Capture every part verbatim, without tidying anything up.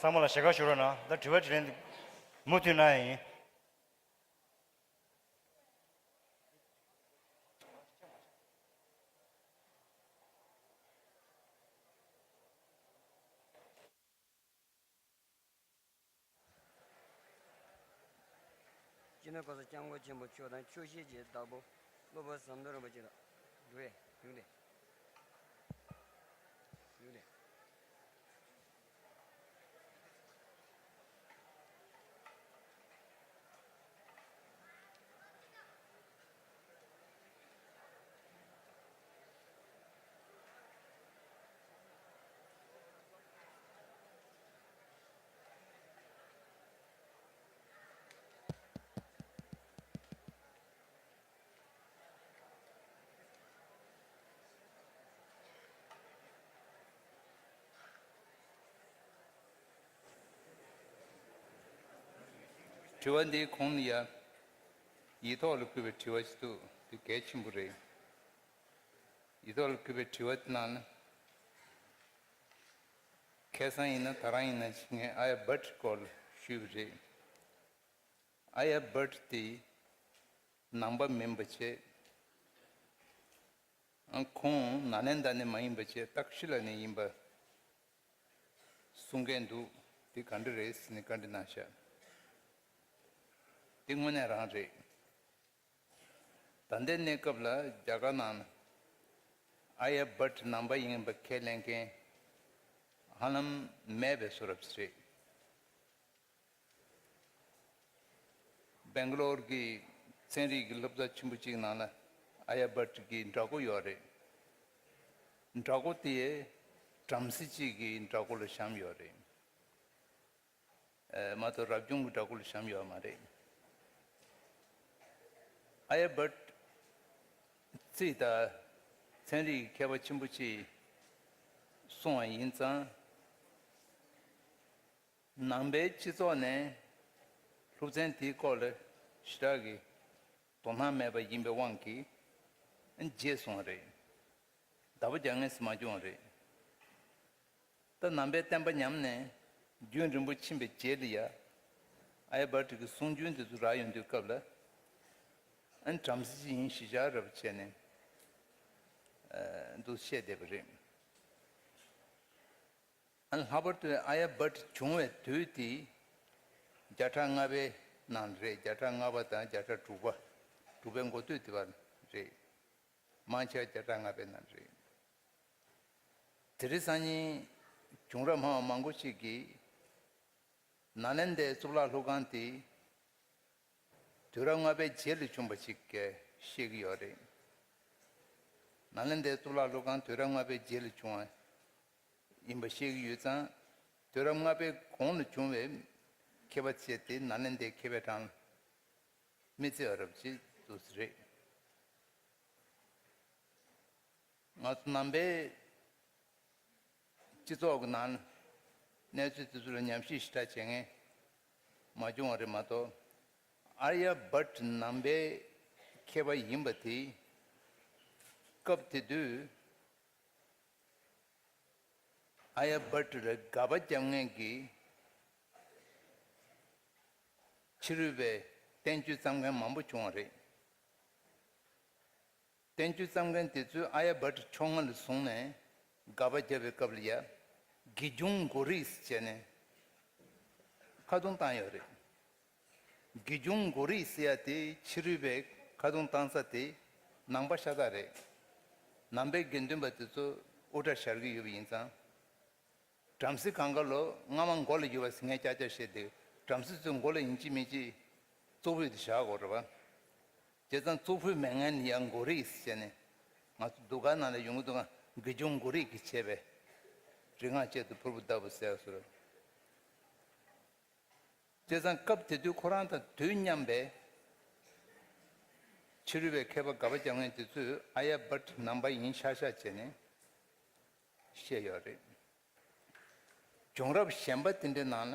ཚང་མ་ལ་ཞལ་ཁ་ཞུ་རོགས་གནང་། ད་དྲི་བ་དྲིས་ལན་འདི་མུ་མཐུད་གནང་ཡ་ཡིན། སྤྱི་ནོར་གོང་ས་སྐྱབས་མགོན་ཆེན་པོ་མཆོག་དང་ཆོས་བཤད་ཀྱི་བདག་པོ་སློབ་དཔོན་ཟམ་གདོང་རིན་པོ་ཆེ་ལགས། འགྲོ་བས་ཡོང་དེ། ཡོང་དེ། དྲི་བ་འདིའི་གོང་ལ་ཡ། ཡིག་ཐོག་ལ་བཀོད་པའི་དྲི་བ་ཞིག་འདུག་དེ་གལ་ཆེན་པོ་རེད། ཡིག་ཐོག་ལ་བཀོད་པའི་དྲི་བ་དེ་ནང་ལ། ཁ་སང་ཡིན་ན་ད་རང་ཡིན་ན་ཞིག་ངས་ཨ་ཡ་བྷཊ་སྐོར་ལ་ཞུས་པ་རེད། ཨ་ཡ་བྷཊ་དེ་ནང་པ་མིན་པ་བྱས། ཁོང་ནཱ་ལེནྡྲ་ནས་མ་ཡིན་པ་བྱས་ཏཀ་ཤི་ལ་ནས་ཡིན་པ་གསུང་མཁན་འདུག་དེ་ག་འདྲ་རེད་ཟེར་ནས་བཀའ་འདྲི་གནང་ཤག་དེ་དངོས་གནས་རང་རེད། ད་ལྟའི་གནས་སྐབས་ལ་རྒྱ་གར་ནང་ན་ཨ་ཡ་བྷཊ་ནང་པ་ཡིན་པ་ཁས་ལེན་མཁན་ཧ་ལམ་མེད་པའི་བཟོ་འདྲ་རེད། སྦེང་ག་ལོར་གྱི་ཚན་རིག་གི་སློབ་གྲྭ་ཆེན་པོ་གཅིག་ནང་ལ་ཨ་ཡ་བྷཊ་གི་འདྲ་སྐུ་ཡོད་རེད། འདྲ་སྐུ་དེ་བྲམ་ཟེ་གཅིག་གི་འདྲ་སྐུ་ལ་བཤམས་ཡོད་རེད། ཨ། མ་གཏོགས་རབ་བྱུང་གི་འདྲ་སྐུ་ལ་བཤམས་ཡོད་མ་རེད། ཨ་ཡ་བྷཊ་རྩིས་དང་ཚན་རིག་མཁས་པ་ཆེན་པོ་གཅིག་གསུངས་པ་ཡིན་ཙང་། ནང་པའི་སྤྱི་ཚོགས་ནས་སློབ་ཚན་དེའི་སྐོར་ལ་ཞེ་དྲག་གི་དོ་སྣང་མེད་པ་ཡིན་པའི་དབང་གིས་བརྗེད་སོང་བ་རེད། བརྡ་པོ་རྒྱག་མཁན་ཞིག་མ་བྱུང་བ་རེད། ད་ནང་པའི་བསྟན་པ་ཉམས་ནས་རྒྱུན་རིང་པོ་ཕྱིན་པའི་རྗེས་ལ་ཡ། ཨ་ཡ་བྷཊ་གི་གསུང་རྒྱུན་དེ་ཚོ་རག་ཡོང་དུས་སྐབས་ལ། ཨ་ནི་བྲམ་ཟེ་ཅིག་ཡིན་གཞིར་བཞག་རབ་བྱས་ནས། ཨ། འདུག་བཤད་བསྡད་པ་རེད། ཨ་ནི་ལྷག་པར་དུ་ཨ་ཡ་བྷཊ་བྱུང་བའི་དུས་དེ་བརྒྱ་ཕྲག་ལྔ་པའི་ནང་རེད། བརྒྱ་ཕྲག་ལྔ་པ་དང་བརྒྱ་ཕྲག་དྲུག་པ། དྲུག་པའི་འགོ་སྟོད་དེ་བར་རེད། མང་ཆེ་བ་བརྒྱ་ཕྲག་ལྔ་པའི་ནང་རེད། དེ་རིང་སང་ཉིན་བྱུང་རབས་སྨྲ་བ་མང་པོ་ཞིག་གིས་ནཱ་ལེནྡྲའི་གཙུག་ལག་སློབ་ཁང་དེ་དུས་རབས་ལྔ་པའི་རྗེས་ལ་བྱུང་བ་ཞིག་བཤད་ཀྱི་ཡོད་རེད། ནཱ་ལེནྡྲའི་གཙུག་ལག་སློབ་ཁང་དུས་རབས་ལྔ་པའི་རྗེས་ལ་བྱུང་བ་ཡིན་པ་བཤད་ཀྱི་ཡོད་ཙང་། དུས་རབས་ལྔ་པའི་གོང་ལ་བྱུང་བའི་མཁས་པ་བྱས་ཏེ་ནཱ་ལེནྡྲའི་མཁས་པའི་གྲངས་ལ་མི་བརྩི་བ་རབ་བྱེད་དུ་རེད། ང་ཚོ་ནང་པའི་སྤྱི་ཚོགས་ཀྱི་ནང་གནས་ཚུལ་དེ་ཚོ་ལ་ཉམས་ཞིབ་ཞེ་དྲག་བྱེད་མཁན་མ་བྱུང་བ་རེད་མ་གཏོགས། ཨརྱ་བྷཊ་ནང་པའི་མཁས་པ་ཡིན་པ་དེ་སྐབས་དེ་དུས་ཨརྱ་བྷཊ་ལ་དགག་པ་རྒྱབ་མཁན་གྱི་ཕྱི་རོལ་པའི་བསྟན་བཅོས་བརྩམས་མཁན་མང་པོ་བྱུང་བ་རེད། བསྟན་བཅོས་བརྩམས་མཁན་དེ་ཚོས་ཨརྱ་བྷཊ་ཕྱོགས་སྔ་ལ་བཟུང་ནས་དགག་པ་བརྒྱབ་པའི་སྐབས་ལ་ཡ། དགེ་སྦྱོང་མགོ་རིས་བྱས་ནས་ཁ་རྡུང་བཏང་ཡོད་རེད། དགེ་སྦྱོང་མགོ་རིས་ཟེར་ཡ་དེ་ཕྱི་རོལ་པའི་ཁ་རྡུང་བཏང་ས་དེ་ནང་པ་ཤ་སྟག་རེད། ནང་པའི་དགེ་འདུན་པ་དེ་ཚོ་དབུ་སྐྲ་བཞར་གྱི་ཡོད་པ་ཡིན་ཙང་། བྲམ་ཟེ་གང་ག་ལོ་སྔ་མ་མགོ་ལ་ཡོད་པ་ཟེར་མཁན་ཀྱག་ཀྱག་བཤད་དེ། བྲམ་ཟེ་ཚོའི་མགོ་ལ་ཡིན་གཅིག་མིན་གཅིག་གཙུག་ཕུད་དེ་བཞག་དགོས་རེད་པ། བྱས་ཙང་གཙུག་ཕུད་མེད་མཁན་ནི་ཡང་མགོ་རིས་ཟེར་ནས། ང་ཚོ་གདུགས་དཀར་ནང་ལ་ཡོང་གི་འདུག་ག་དགེ་སྦྱོང་མགོ་རིས་ཀྱིས་བྱས་པའི་རིག་སྔགས་གཅལ་དུ་ཕུར་བུ་ལྟ་བུ་ཟེར་བ་སོགས། བྱས་ཙང་སྐབས་དེ་དུས་ཁོ་རང་དང་དུས་མཉམ་པའི་ཕྱི་རོལ་པའི་མཁས་པ་དགག་པ་རྒྱག་མཁན་དེ་ཚོས་ཨརྱ་བྷཊ་ནང་པ་ཡིན་ཤག་ཤག་བྱས་ནས་བཤད་ཡོད་རེད། བྱུང་རབས་གཞན་པ་དེ་འདྲའི་ནང་ལ་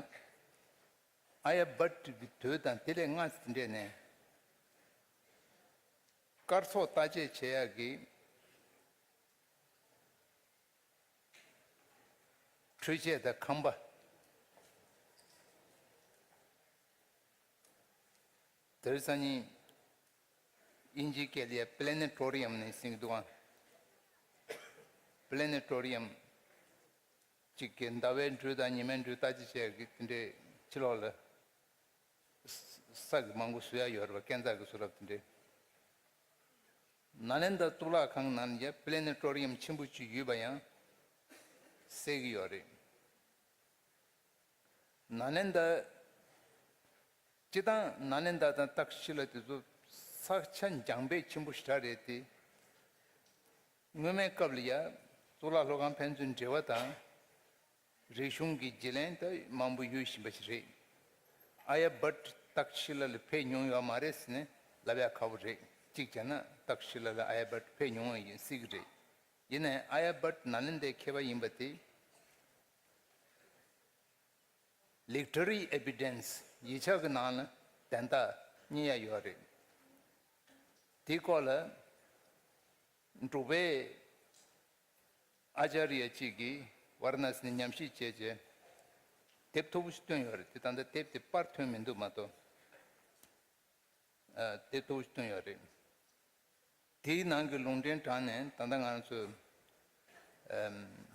ཨརྱ་བྷཊ་གི་དུས་དང་དེ་ལས་སྔ་ས་དེ་འདྲས་ནས་སྐར་ཚོགས་བརྟག་དཔྱད་བྱེད་ཡག་གི་འཕྲུལ་ཆས་དང་ཁང་པ། དེ་རིང་སང་ཉིན་དབྱིན་ཇིའི་སྐད་ལ་ཡ་པི་ལེ་ནེ་ཊོ་རི་ཡམ་ནས་ཟེར་གྱི་འདུག་ཨང་། པི་ལེ་ནེ་ཊོ་རི་ཡམ་གཅིག་གི་ཟླ་བའི་འགྲོས་དང་ཉི་མའི་འགྲོས་ལྟ་ཅི་བྱས་ཀྱི་དེ་འདྲའི་ཕྱི་ལོགས་ལ་ས་གི་མང་པོ་བཟོ་ཡ་ཡོད་རེད་པ། སྐས་འཛེག་གི་བཟོ་རབས་དེ་འདྲའི། ནཱ་ལེནྡྲ་གཙུག་ལག་ཁང་ནང་ལ་ཡ་པི་ལེ་ནེ་ཊོ་རི་ཡམ་ཆེན་པོ་གཅིག་ཡོད་པ་ཡང་གསལ་གྱི་ཡོད་རེད། ནཱ་ལེནྡྲ། སྤྱིར་བཏང་ནཱ་ལེནྡྲ་དང་ཏག་ཤི་ལ་དེ་ཚོ་ས་ཆ་འཇམ་དཔལ་ཆེན་པོ་ཞེ་དྲག་རེད་དེ། སྔོན་མའི་སྐབས་ལ་ཡ་གཙུག་ལག་སློབ་ཁང་ཕན་ཚུན་འབྲེལ་བ་དང་། རིག་གཞུང་གི་བརྗེ་ལེན་དེ་མང་པོ་ཡོད་བཞིན་པ་ཞིག་རེད། ཨ་ཡ་བྷཊ་ཏག་ཤི་ལ་ལ་ཕེབས་མྱོང་ཡོད་མ་རེད་ཟེར་ནས་ལབ་ཡ་ཁག་པོ་རེད། གཅིག་བྱས་ན་ཏག་ཤི་ལ་ལ་ཨ་ཡ་བྷཊ་ཕེབས་མྱོང་བ་ཡིན་སྲིད་ཀྱི་རེད། ཡིན་ནའི་ཨ་ཡ་བྷཊ་ནཱ་ལེནྡྲའི་མཁས་པ་ཡིན་པ་དེ། ལིཊ་རེ་རི་ཨེ་བི་ཌེན་སི། ཡིག་ཆ་གི་ནང་ལ་དོན་དག་རྙེད་ཡ་ཡོད་རེད། དེའི་སྐོར་ལ་འབྲུག་པའི་ཨ་ཅཱརྱ་གཅིག་གིས་ཝཱ་ར་ཎ་སི་ནས་ཉམས་ཞིབ་བྱས་རྗེས་དེབ་མཐོ་པོ་ཞིག་བཏོན་ཡོད་རེད། དེ་ད་ལྟ་དེབ་དེ་པར་ཐོན་མི་འདུག་མ་གཏོགས། ཨ། དེབ་མཐོ་པོ་ཞིག་བཏོན་ཡོད་རེད། དེའི་ནང་གི་ལུང་འདྲེན་དྲངས་ནས་ད་ལྟ་ང་ཚོས་ཨམ།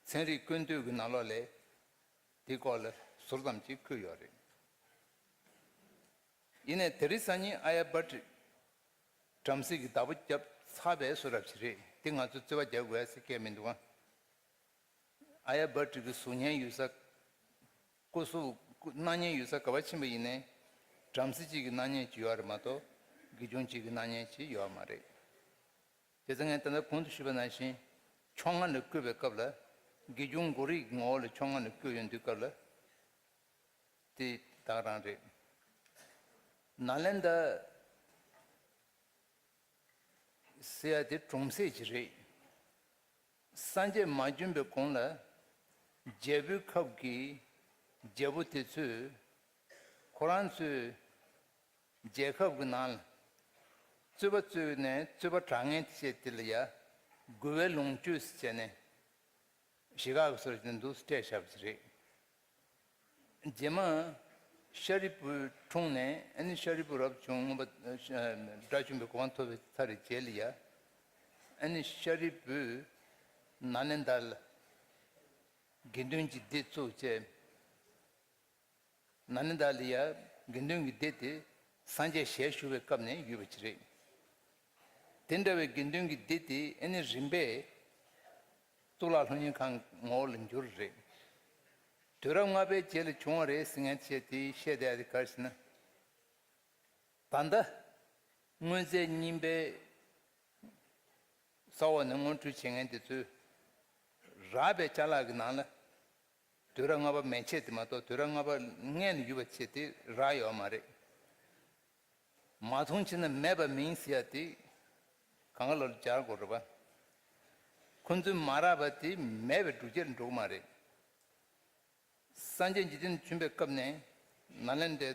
ཚན་རིག་ཀུན་བཏུས་ཀྱི་ནང་ལོགས་ལ་དེའི་སྐོར་ལ་ཟུར་ཙམ་ཅིག་བཀོད་ཡོད་རེད། ཡིན་ནའི་དེ་རིང་སང་ཉིན་ཨ་ཡ་བྷཊ་བྲམ་ཟེ་གི་བདག་པོ་བརྒྱབ་ཚར་བའི་བཟོ་འདྲ་ཞིག་རེད། དེ་ང་ཚོས་རྩོད་པ་རྒྱག་དགོས་ཡ་ཟེར་སྐད་མི་འདུག་ག། ཨ་ཡ་བྷཊ་གི་གཟུགས་བརྙན་ཡོད་ས། སྐུ་གཟུགས་སྣང་བརྙན་ཡོད་ས་ག་པར་ཕྱིན་པ་ཡིན་ནའི་བྲམ་ཟེ་གཅིག་གི་སྣང་བརྙན་ཅིག་ཡོད་རེད་མ་གཏོགས་དགེ་སློང་གཅིག་གི་སྣང་བརྙན་ཅིག་ཡོད་མ་རེད། བྱས་ཙང་ངས་ད་ལྟ་གོང་དུ་ཞུས་པ་ནང་བཞིན་ཕྱོགས་སྔ་ནས་བཀོད་པའི་སྐབས་ལ་དགེ་སློང་གོ་རིགས་ངོ་བོ་ལ་ཕྱོགས་སྔ་ནས་བཀོད་ཡོང་དུས་སྐབས་ལ་དེ་དག་རང་རེད། ནཱ་ལེནྡྲ་ཟེར་ཡ་དེ་གྲོང་གསེབ་ཅིག་རེད། སངས་རྒྱས་མ་བྱོན་པའི་གོང་ལ་རྒྱལ་པོའི་ཁབ་ཀྱི་རྒྱལ་པོ་དེ་ཚོས་ཁོ་རང་ཚོའི་རྒྱལ་ཁབ་ཀྱི་ནང་ལ་རྩོད་པ་རྩོད་ནས་རྩོད་པ་དྲག་མཁན་བྱས་དེ་ལ་ཡ་རྒོལ་བའི་ལོངས་སྤྱོད་ཟེར་བྱས་ནས་ཞེ་དྲག་གི་བཟོ་འདྲ་ཞིག་འདུག་སེ་སྤྲད་བཞག་པ་ཞིག་རེད། རྗེས་མ་ཤཱ་རིའི་བུའི་འཁྲུངས་ནས་ཨ་ནི་ཤཱ་རིའི་བུ་རབ་བྱུང་མངོན་པ་དགྲ་བཅོམ་པའི་གོ་འཕང་ཐོབ་པའི་ཚར་རེ་རྗེས་ལ་ཡ། ཨ་ནི་ཤཱ་རིའི་བུས་ནཱ་ལེནྡྲ་ལ་དགེ་འདུན་གྱི་སྡེ་བཙུགས་བྱས། ནཱ་ལེནྡྲ་ལ་ཡ་དགེ་འདུན་གྱི་སྡེ་དེ་སངས་རྒྱས་ཞལ་བཞུགས་པའི་སྐབས་ནས་ཡོད་པ་ཅིག་རེད། དེ་འདྲ་བའི་དགེ་འདུན་གྱི་སྡེ་དེ་ཨ་ནི་རིམ་པས་གཙུག་ལག་སློབ་གཉེར་ཁང་ངོ་བོ་ལ་འགྱུར་རེད། དུས་རབས་ལྔ་པའི་རྗེས་ལ་བྱུང་བ་རེད་ཟེར་མཁན་བྱས་དེ་བཤད་བསྡད་ཡ་དེ་ག་རེ་ཟེར་ན། ད་ལྟ་དངོས་རྫས་རྙིང་པའི་ས་འོག་ནས་དངོས་སྒྲུབ་བྱེད་མཁན་དེ་ཚོས་རག་པའི་ཅ་ལག་གི་ནང་ལ་དུས་རབས་ལྔ་པ་མན་ཆད་དེ་མ་གཏོགས་དུས་རབས་ལྔ་པ་སྔས་ནས་ཡོད་པ་བྱས་དེ་རག་ཡོད་མ་རེད། མ་མཐོང་ཕྱིར་ན་མེད་པ་མིན་ཟེར་ཡ་དེ་གང་ག་ལོར་སྦྱར་དགོས་རེད་པ། ཁོ་ཚོས་མ་རག་པ་དེ་མེད་པའི་སྒྲུབ་བྱེད་ལ་འགྲོ་གི་མ་རེད། སངས་རྒྱས་འཇིག་རྟེན་དུ་བྱོན་པའི་སྐབས་ནས་ནཱ་ལེནྡྲའི་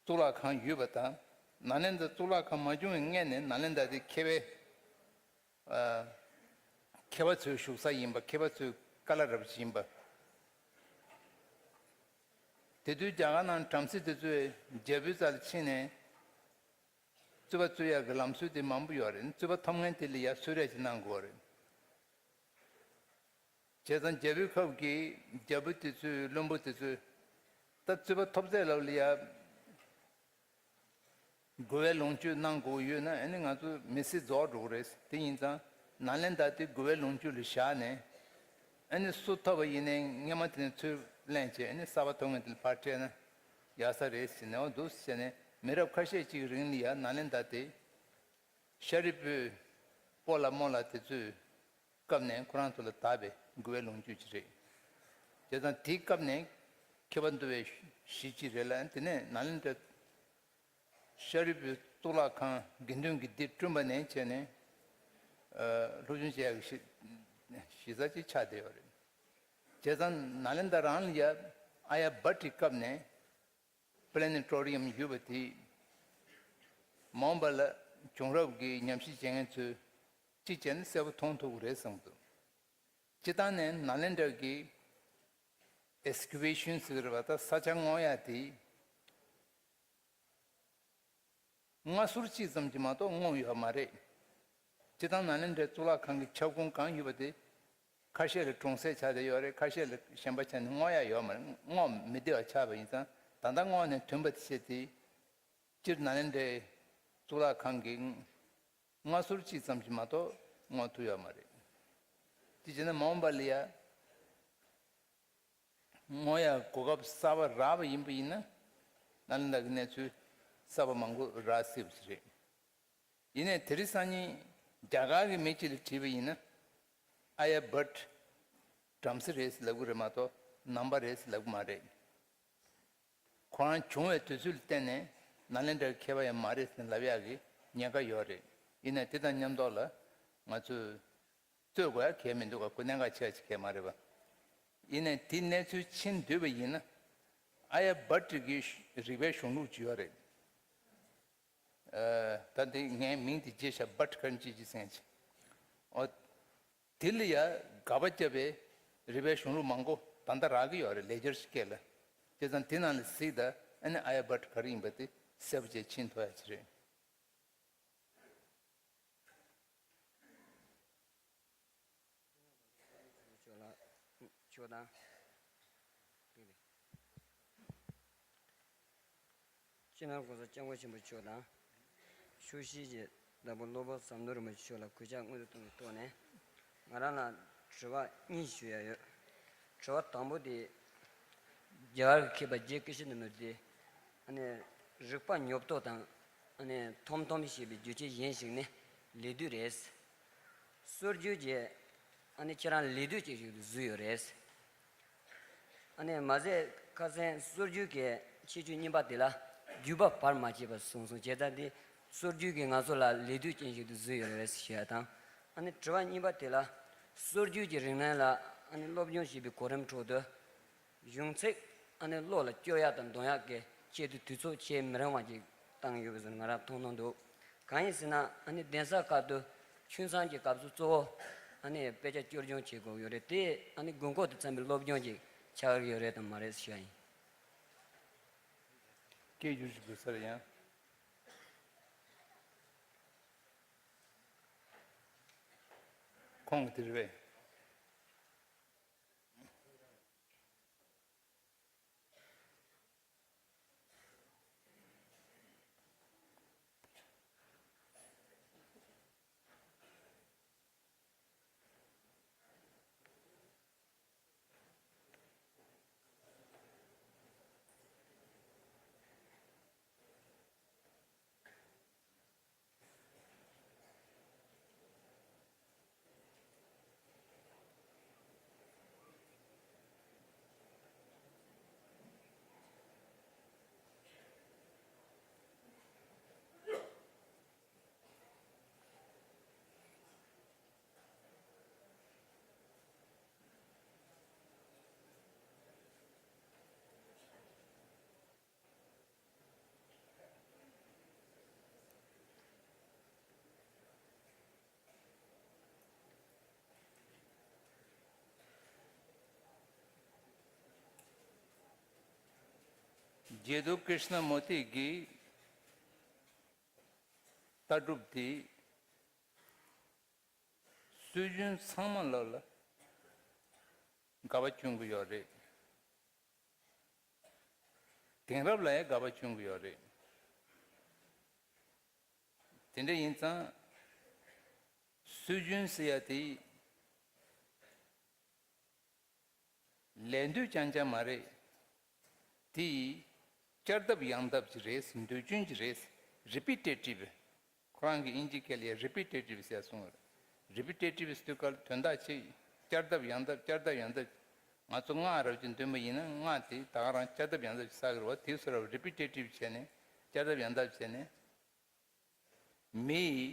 གཙུག་ལག་ཁང་ཡོད་པ་དང་། ནཱ་ལེནྡྲ་གཙུག་ལག་ཁང་མ་བྱུང་བའི་སྔས་ནས་ནཱ་ལེནྡྲ་དེ་མཁས་པའི་ཨ། མཁས་པ་ཚོའི་བཞུགས་ས་ཡིན་པ། མཁས་པ་ཚོའི་ཀ་ལ་ར་བ་ཅིག་ཡིན་པ། དེ་དུས་རྒྱ་གར་ནང་བྲམ་ཟེ་དེ་ཚོས་རྒྱལ་པོའི་རྩ་ལ་ཕྱིན་ནས་རྩོད་པ་རྩོད་ཡག་གི་ལམ་སྲོལ་དེ་མང་པོ་ཡོད་རེད། རྩོད་པ་ཐོབ་མཁན་དེ་ལ་ཡ་གསོལ་རས་ཅིག་གནང་དགོས་རེད། བྱས་ཙང་རྒྱལ་པོའི་ཁབ་ཀྱི་རྒྱལ་པོ་དེ་ཚོས་བློན་པོ་དེ་ཚོས་ད་རྩོད་པ་ཐོབ་ཚད་ལབ་ལ་ཡ། རྒོལ་བའི་ལོངས་སྤྱོད་གནང་དགོས་ཡོད་ན་ཨ་ནི་ང་ཚོ་མི་སེར་རྫོགས་འགྲོ་གི་རེད། དེ་ཡིན་ཙང་ནཱ་ལེནྡྲ་དེ་རྒོལ་བའི་ལོངས་སྤྱོད་ལ་བཞག་ནས་ཨ་ནི་སུ་ཐོབ་པ་ཡིན་ནའི་སྔས་མ་དེ་ནས་ཚུར་ལེན་བྱས་ཨ་ནི་གསར་པ་ཐོབ་མཁན་དེ་ལ་ཕར་སྤྲད་ན་ཡག་ས་རེད་ཟེར་ནས། འོ་འདུག་ཟེར་ནས་མི་རབས་ཁ་ཤས་ཅིག་གི་རིང་ལ་ཡ་ནཱ་ལེནྡྲ་དེ་ཤཱ་རིའི་བུ་སྤོ་ལགས་རྨོ་ལགས་དེ་ཚོས་སྐབས་ནས་ཁོ་རང་ཚོ་ལ་བདག་པའི་རྒོལ་བའི་ལོངས་སྤྱོད་ཅིག་རེད། བྱས་ཙང་དེའི་སྐབས་ནས་མཁས་པ་འདུལ་བའི་གཞི་གཅིག་རེད་ལ། དེ་ནས་ནཱ་ལེནྡྲ་ཤཱ་རིའི་བུའི་གཙུག་ལག་ཁང་དགེ་འདུན་གྱི་སྡེ་བསྐྲུན་པ་ནས་བྱས་ནས་ཨ། སློབ་སྦྱོང་བྱེད་ཡག་གི་གཞི་གཞི་རྩ་ཅིག་ཆགས་བསྡད་ཡོད་རེད། བྱས་ཙང་ནཱ་ལེནྡྲ་རང་ལ་ཡ་ཨ་ཡ་བྷ་ཏིའི་སྐབས་ནས་པི་ལེ་ནེ་ཊོ་རི་ཡམ་ཡོད་པ་དེ་མ་འོངས་པ་ལ་བྱུང་རབས་ཀྱི་ཉམས་ཞིབ་བྱེད་མཁན་ཚོས་ཅི་བྱས་ན་གསལ་པོ་མཐོང་ཐུབ་ཀྱི་རེད་བསམ་འདུག་སྤྱིར་བཏང་ནས་ནཱ་ལེནྡྲ་གི་ ཨེག་སི་ཀུ་ཝེ་ཤན་ཟེར་གྱི་རེད་པ། ད་ས་ཆ་སྔོག་ཡ་དེ་མངའ་ཟུར་གཅིག་ཙམ་གྱིས་མ་གཏོགས་སྔོག་ཡོད་མ་རེད། སྤྱིར་བཏང་ནཱ་ལེནྡྲའི་གཙུག་ལག་ཁང་གི་ཁྱབ་ཁོངས་གང་ཡོད་པ་དེ། ཁ་ཤས་ལ་གྲོང་གསེབ་ཆགས་བསྡད་ཡོད་རེད། ཁ་ཤས་ལ་གཞན་པ་ཆགས་ནས་སྔོག་ཡ་ཡོད་མ་རེད། སྔོག་མི་བདེ་བ་ཆགས་པ་ཡིན་ཙང་། ད་ལྟ་སྔོག་ནས་ཐོན་པ་དེ་བྱས་ཏེ། སྤྱིར་ནཱ་ལེནྡྲའི་གཙུག་ལག་ཁང་གི་མངའ་ཟུར་གཅིག་ཙམ་ཞིག་མ་གཏོགས་སྔོག་ཐུབ་ཡོད་མ་རེད། དེ་བྱས་ན་མ་འོངས་པ་ལ་ཡ། སྔོག་ཡ་གོ་སྐབས་གསར་པ་རག་པ་ཡིན་པ་ཡིན་ན། ནཱ་ལེནྡྲ་གི་གནས་ཚུལ་གསར་པ་མང་པོ་རག་སྲིད་པ་ཞིག་རེད། ཡིན་ནའི་དེ་རིང་སང་ཉིན་རྒྱ་གར་གྱི་མི་གཅིག་ལ་དྲིས་པ་ཡིན་ན། ཨ་ཡ་བྷཊ་བྲམ་ཟེ་རེད་ཟེར་ལབ་གི་རེད་མ་གཏོགས་ནང་པ་རེད་ཟེར་ལབ་གི་མ་རེད། ཁོ་རང་བྱུང་བའི་དུས་ཚོད་ལ་བརྟེན་ནས་ནཱ་ལེནྡྲ་གི་མཁས་པ་ཡང་མ་རེད་ཟེར་ལབ་ཡག་གི་ཉེན་ཁ་ཡོད་རེད། ཡིན་ནའི་དེ་དང་མཉམ་དུ་ལ་ང་ཚོས་རྩོད་དགོས་ཡ་གལ་མི་འདུག་ག་ཁོ་གནད་འགག་ཆེ་བ་ཞིག་གལ་མ་རེད་པ། ཡིན་ནའི་དེ་གནས་ཚུལ་ཕྱིན་བསྡུས་པ་ཡིན་ན། ཨ་ཡ་བྷཊ་གི་རིག་པའི་གཞུང་ལུགས་ཅིག་ཡོད་རེད། ཨ། ད་འདི་ངའི་མིང་དེ་བརྗེད་ཤག་བྷཊ་ཁ་རིན་ཅི་ཅི་ཟེར་ཅིག་ཨོ། དེ་ལ་ཡ་དགག་པ་བརྒྱབ་པའི་རིག་པའི་གཞུང་ལུགས་མང་པོ་ད་ལྟ་རག་གི་ཡོད་རེད། ལེགས་སྦྱར་སྐད་ལ། བྱས་ཙང་དེ་ནང་ལ་གཟིགས་དང་། ཨ་ནི་ཨ་ཡ་བྷཊ་ག་རེ་ཡིན་པ་དེ་གསལ་པོ་བྱས་ཕྱིན་ཐུབ་ཡ་ཅིག་རེད། ཆོག་ལ། ཆོག་དང་། སྤྱི་ནོར་༸གོང་ས་༸སྐྱབས་མགོན་ཆེན་པོ་མཆོག་དང་། ཆོས་སྲིད་ཀྱི་བདག་པོ་སློབ་དཔོན་ཟམ་གདོང་རིན་པོ་ཆེ་མཆོག་ལ་གུས་ཕྱག་སྔོན་དུ་གཏོང་བའི་ཐོག་ནས། ང་རང་ལ་དྲི་བ་གཉིས་ཞུ་ཡ་ཡོད། དྲི་བ་དང་པོ་དེ། རྒྱ་གར་གྱི་མཁས་པ་རྗེ་ཀིརྟི་ནཱི་མུར་ཏི། ཨ་ནི་རིག་པ་ཉོབ་ཏོ་དང་། ཨ་ནི་ཐོམ་ཐོམ་ཞེས་པའི་རྒྱུ་རྐྱེན་གཞན་ཞིག་ནི་ལད་ཟློས་རེད། སྲོལ་རྒྱུན་གྱི་ཨ་ནི་ཁྱེད་རང་ལད་ཟློས་ཅན་ཞིག་ཏུ་བཟོས་ཡོད་རེད། ཨ་ནི་མ་ཟད་ཁ་སང་སྲོལ་རྒྱུན་གྱི་ཁྱད་ཆོས་གཉིས་པ་དེ་ལ་བརྒྱུད་པ་བར་མ་ཆད་པ་གསུངས་སོང་། བྱས་ཙང་དེ་སྲོལ་རྒྱུན་གྱིས་ང་ཚོ་ལ་ལད་ཟློས་ཅན་ཞིག་ཏུ་བཟོས་ཡོད་རེད་ཞུ་ཡ་དང་། ཨ་ནི་དྲི་བ་གཉིས་པ་དེ་ལ། སྲོལ་རྒྱུན་གྱི་རིག་གནས་ལ་ཨ་ནི་སློབ་སྦྱོང་བྱེད་པའི་གོ་རིམ་ཁྲོད་དུ། གཞུང་ཚིག་ཨ་ནི་བློ་ལ་སྐྱོར་ཡག་དང་འདོན་ཡག་གི་ཆེད་དུ་དུས་ཚོད་ཆེས་མི་རིང་བ་ཅིག་བཏང་ཡོད་པའི་བཟོ་ང་རང་མཐོང་མཐོང་འདུག་གང་ཡིན་ཟེར་ན། ཨ་ནི་གདན་ས་ཁག་ཏུ་ཆུང་ཚང་གི་སྐབས་སུ་གཙོ་བོ་ཨ་ནི་དཔེ་ཆ་སྐྱོར་སྦྱོང་བྱེད་དགོས་ཡོད་རེད། དེ་ཨ་ནི་དགོས་མཁོ་དང་འཚམ་པའི་སློབ་སྦྱོང་ཅིག་ཆགས་ཀྱི་ཡོད་རེད་དམ་མ་རེད་ཞུ་ཡ་ཡིན། སྐད་བསྒྱུར་ཞིག་དགོས་ས་རེད་ཡང་། ཁོང་གིས་དེ་རེད་པས། རྗེ་བཙུན་ཀྲིཤ་ན་མུར་ཏི་གི་ལྟ་གྲུབ་དེ་སྲོལ་རྒྱུན་ཚང་མ་ལ་ལ་དགའ་བ་བསྐྱོན་གྱི་ཡོད་རེད། དེང་རབས་ལ་ཡང་དགའ་བ་བསྐྱོན་གྱི་ཡོད་རེད། དེ་འདྲ་ཡིན་ཙང་། སྲོལ་རྒྱུན་ཟེར་ཡ་དེ་ལད་ཟློས་རྐྱང་རྐྱང་མ་རེད། དེ་བསྐྱར་ལྡབ་ཡང་ལྡབ་ཅིག་རེད། འདོད་སྐྱོན་ཅིག་རེད། རི་པི་ཊེ་ཊིབ། ཁོ་རང་གི་དབྱིན་ཇིའི་སྐད་ལ་རི་པི་ཊེ་ཊིབ་ཟེར་གསུངས་པ་རེད། རི་པི་ཊེ་ཊིབ་ཟེར་དུས་སྐབས་ལ་དོན་དག་ཆེ། བསྐྱར་ལྡབ་ཡང་ལྡབ་བསྐྱར་ལྡབ་ཡང་ལྡབ། ང་ཚོ་སྔགས་རབ་ཀྱི་འདོན་པ་ཡིན་ན་སྔགས་དེ་ད་ག་རང་བསྐྱར་ལྡབ་ཡང་ལྡབ་ཅིག་བསགས་ཀྱི་རེད་པ། དེའི་ཚོ་ར་རི་པི་ཊེ་ཊིབ་བྱས་ནས་བསྐྱར་ལྡབ་ཡང་ལྡབ་བྱས་ནས། མིའི་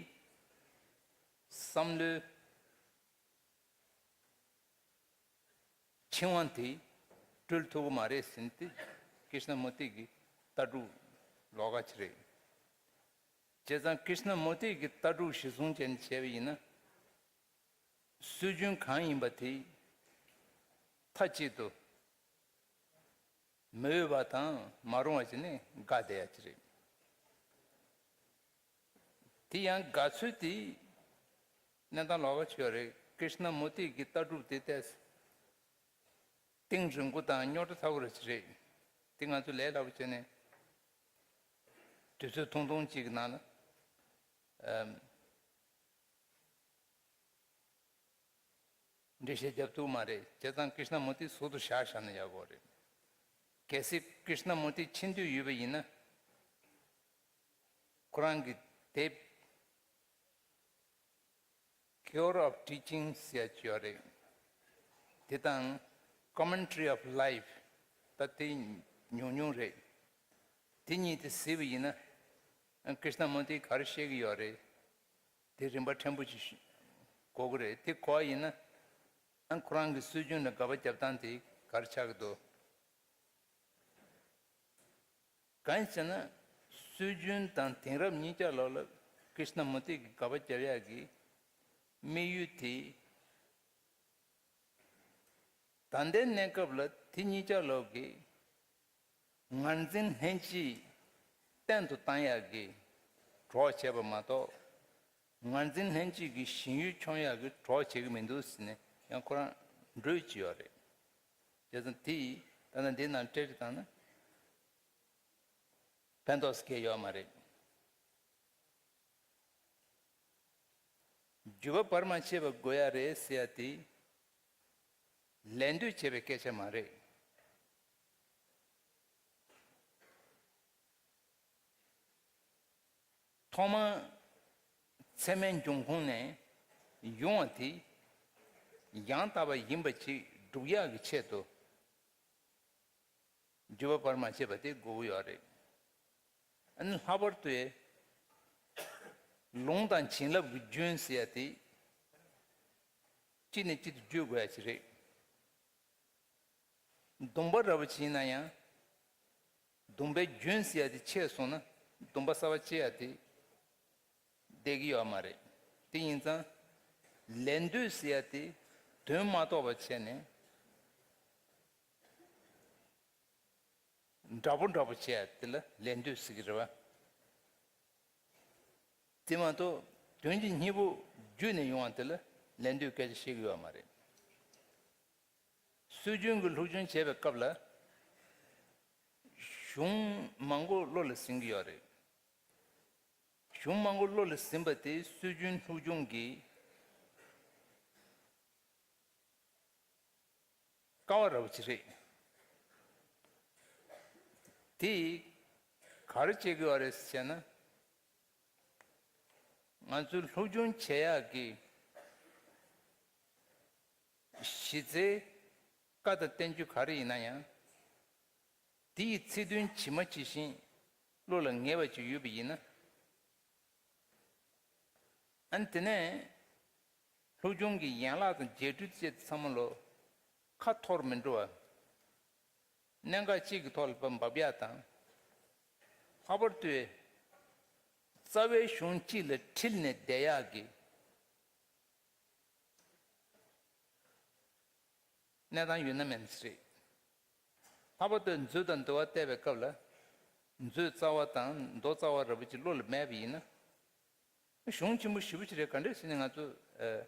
བསམ་བློའི་འཆིང་བ་དེ་སྤྲུལ་ཐུབ་ཀྱི་མ་རེད་ཟེར་ཏེ། ཀྲིཤ་ན་མུར་ཏི་གི་ལྟ་གྲུབ་ལོགས་ཀ་ཅིག་རེད། བྱས་ཙང་ཀྲིཤ་ན་མུར་ཏི་གི་ལྟ་གྲུབ་གཞིར་བཟུང་བྱས་ནས་བྱས་པ་ཡིན་ན། སྲོལ་རྒྱུན་གང་ཡིན་པ་དེ་མཐའ་གཅིག་ཏུ་ མི་འོས་པ་དང་མ་རུང་བ་ཅིག་ནི་དགའ་བསྡད་ཡ་ཅིག་རེད། དེ་ཡང་དགའ་ཚུལ་དེ་གནས་སྟངས་ལོགས་ཀ་ཅིག་ཡོད་རེད། ཀྲིཤ་ན་མུར་ཏི་གི་ལྟ་གྲུབ་དེ་ཏོག་ཙམ་གཏིང་རིང་པོ་དང་རྙོག་དྲ་ཚ་པོ་རེ་ཅིག་རེད། དེ་ང་ཚོ་ལས་སླ་པོ་བྱས་ནས་དུས་ཚོད་ཐུང་ཐུང་ཅིག་གི་ནང་ལ་ཨམ། འགྲེལ་བཤད་རྒྱབ་ཐུབ་མ་རེད། བྱས་ཙང་ཀྲིཤ་ན་མུར་ཏི་ཟུར་དུ་བཞག་བཞག་ན་ཡག་གོ་རེད། གལ་སྲིད་ཀྲིཤ་ན་མུར་ཏི་ཕྱིན་འདོད་ཡོད་པ་ཡིན་ན། ཁོ་རང་གི་དེབ་Cure of Teaching ཟེར་ཡ་ཅིག་ཡོད་རེད། དེ་དང་Commentary of Life ད་དེ་ཉུང་ཉུང་རེད། དེ་གཉིས་དེ་གཟིགས་པ་ཡིན་ན་ཀྲིཤ་ན་མུར་ཏི་ག་རེ་བཤད་ཀྱི་ཡོད་རེད། དེ་རིམ་པ་ཕྲན་བུ་ཅིག་གོ་གི་རེད། དེ་གོ་བ་ཡིན་ན་ཨ་ཁོ་རང་གི་སྲོལ་རྒྱུན་ལ་དགག་པ་རྒྱབ་སྟངས་དེ་ག་རེ་ཆགས་ཀྱི་འདུག་གང་ཡིན་ཟེར་ན། སྲོལ་རྒྱུན་དང་དེང་རབས་གཉིས་ཀ་ལོགས་ལ་ཀྲིཤ་ན་མུར་ཏི་གི་དགག་པ་རྒྱབ་ཡག་གི་དམིགས་ཡུལ་དེ། ད་ལྟའི་གནས་སྐབས་ལ་དེ་གཉིས་ཀ་ལོགས་ཀྱི་ངར་འཛིན་ལྷན་སྐྱེས་བརྟན་དུ་བཏང་ཡག་གི་གྲོགས་བྱས་པ་མ་གཏོགས། ངར་འཛིན་ལྷན་སྐྱེས་ཀྱི་ཞེན་ཡུལ་འཁྱོངས་ཡག་གི་གྲོགས་བྱེད་ཀྱི་མི་འདུག་ཟེར་ནས་ཡང་ཁོ་རང་འགྲོས་ཀྱི་ཡོད་རེད། བྱས་ཙང་དེ་ཡིས་ད་ལྟ་འདི་ནང་བཀྲལ་ཏེ་བཏང་ན་ཕན་ཐོགས་སུ་སྐྱེལ་ཡོད་མ་རེད། བརྒྱུད་པ་བར་མ་ཆད་པ་དགོས་ཡ་རེད་ཟེར་ཡ་དེ་ལད་ཟློས་བྱས་པའི་སྐད་ཆ་མ་རེད། ཐོག་མར་ཚད་མའི་འབྱུང་ཁུངས་ནས་ཡོང་བ་དེ་ཡང་དག་པ་ཡིན་པ་ཅིག་སྒྲུབ་ཡག་གི་ཆེད་དུ། བརྒྱུད་པ་བར་མ་ཆད་པ་དེ་དགོས་ཀྱི་ཡོད་རེད། ཨ་ནི་ལྷག་པར་དུ་ལུང་དང་བྱིན་རླབས་ཀྱི་རྒྱུན་ཟེར་ཡ་དེ་གཅིག་ནས་གཅིག་ཏུ་བརྒྱུད་དགོས་ཡ་ཅིག་རེད། སྡོམ་པ་འདྲ་པོ་ཅིག་ཡིན་ན་ཡང་། སྡོམ་པའི་རྒྱུན་ཟེར་ཡ་དེ་ཆད་སོང་ན་སྡོམ་པ་གསར་པ་བཅད་ཡ་དེ་བསྡད་ཀྱི་ཡོད་མ་རེད། དེ་ཡིན་ཙང་ལད་ཟློས་ཟེར་ཡ་དེ་དོན་མ་རྟོགས་པ་བྱས་ནས། འདྲ་པོ་འདྲ་པོ་བྱས་ཡ་དེ་ལ་ལད་ཟློས་ཟེར་གྱི་རེད་བ། དེ་མ་གཏོགས་དོན་གྱི་སྙིང་པོ་བརྒྱུད་ནས་ཡོང་བ་དེ་ལ་ལད་ཟློས་སྐད་ཆ་བཤད་ཀྱི་ཡོད་མ་རེད། སྲོལ་རྒྱུན་གྱི་སློབ་སྦྱོང་བྱེད་པའི་སྐབས་ལ་གཞུང་མང་པོ་བློ་ལ་ཟིན་གྱི་ཡོད་རེད། གཞུང་མང་པོ་བློ་ལ་ཟིན་པ་དེ་སྲོལ་རྒྱུན་སློབ་སྦྱོང་གི་ཀ་བ་འདྲ་པོ་ཅིག་རེད། དེ་ག་རེ་བྱེད་ཀྱི་ཡོད་རེད་ཟེར་ན། ང་ཚོའི་སློབ་སྦྱོང་བྱེད་ཡག་གི་གཞི་རྩའི་བཀའ་དང་བསྟན་བཅོས་ག་རེ་ཡིན་ན་ཡང་། དེ་ཡི་ཚིག་དོན་ཇི་མ་ཇི་བཞིན་བློ་ལ་ངེས་པ་ཅིག་ཡོད་པ་ཡིན་ན། ཨ་ནི་དེ་ནས་སློབ་སྦྱོང་གི་ཡན་ལག་དང་རྒྱས་སྤྲོས་བཅས་ཚང་མ་ལོ་ཁ་འཐོར་མི་འགྲོ་བ། གནད་འགག་གཅིག་གི་ཐོག་ལ་འབབ་ཡག་དང་། ལྷག་པར་དུ་རྩ་བའི་གཞུང་གཅིག་ལ་འཁྲིལ་ནས་བསྡད་ཡག་གི་གནས་སྟངས་ཡོད་ན་མེད་ན་རེད། ལྷག་པར་དུ་མཛོད་དང་འདུལ་བ་བལྟས་པའི་སྐབས་ལ། མཛོད་རྩ་བ་དང་མདོ་རྩ་བ་འདྲ་པོ་ཅིག་བློ་ལ་མེད་པ་ཡིན་ན། གཞུང་ཆེན་པོ་ཞེ་པོ་ཅིག་རེད། ག་འདྲས་ཟེར་ན་ང་ཚོ་ཨ།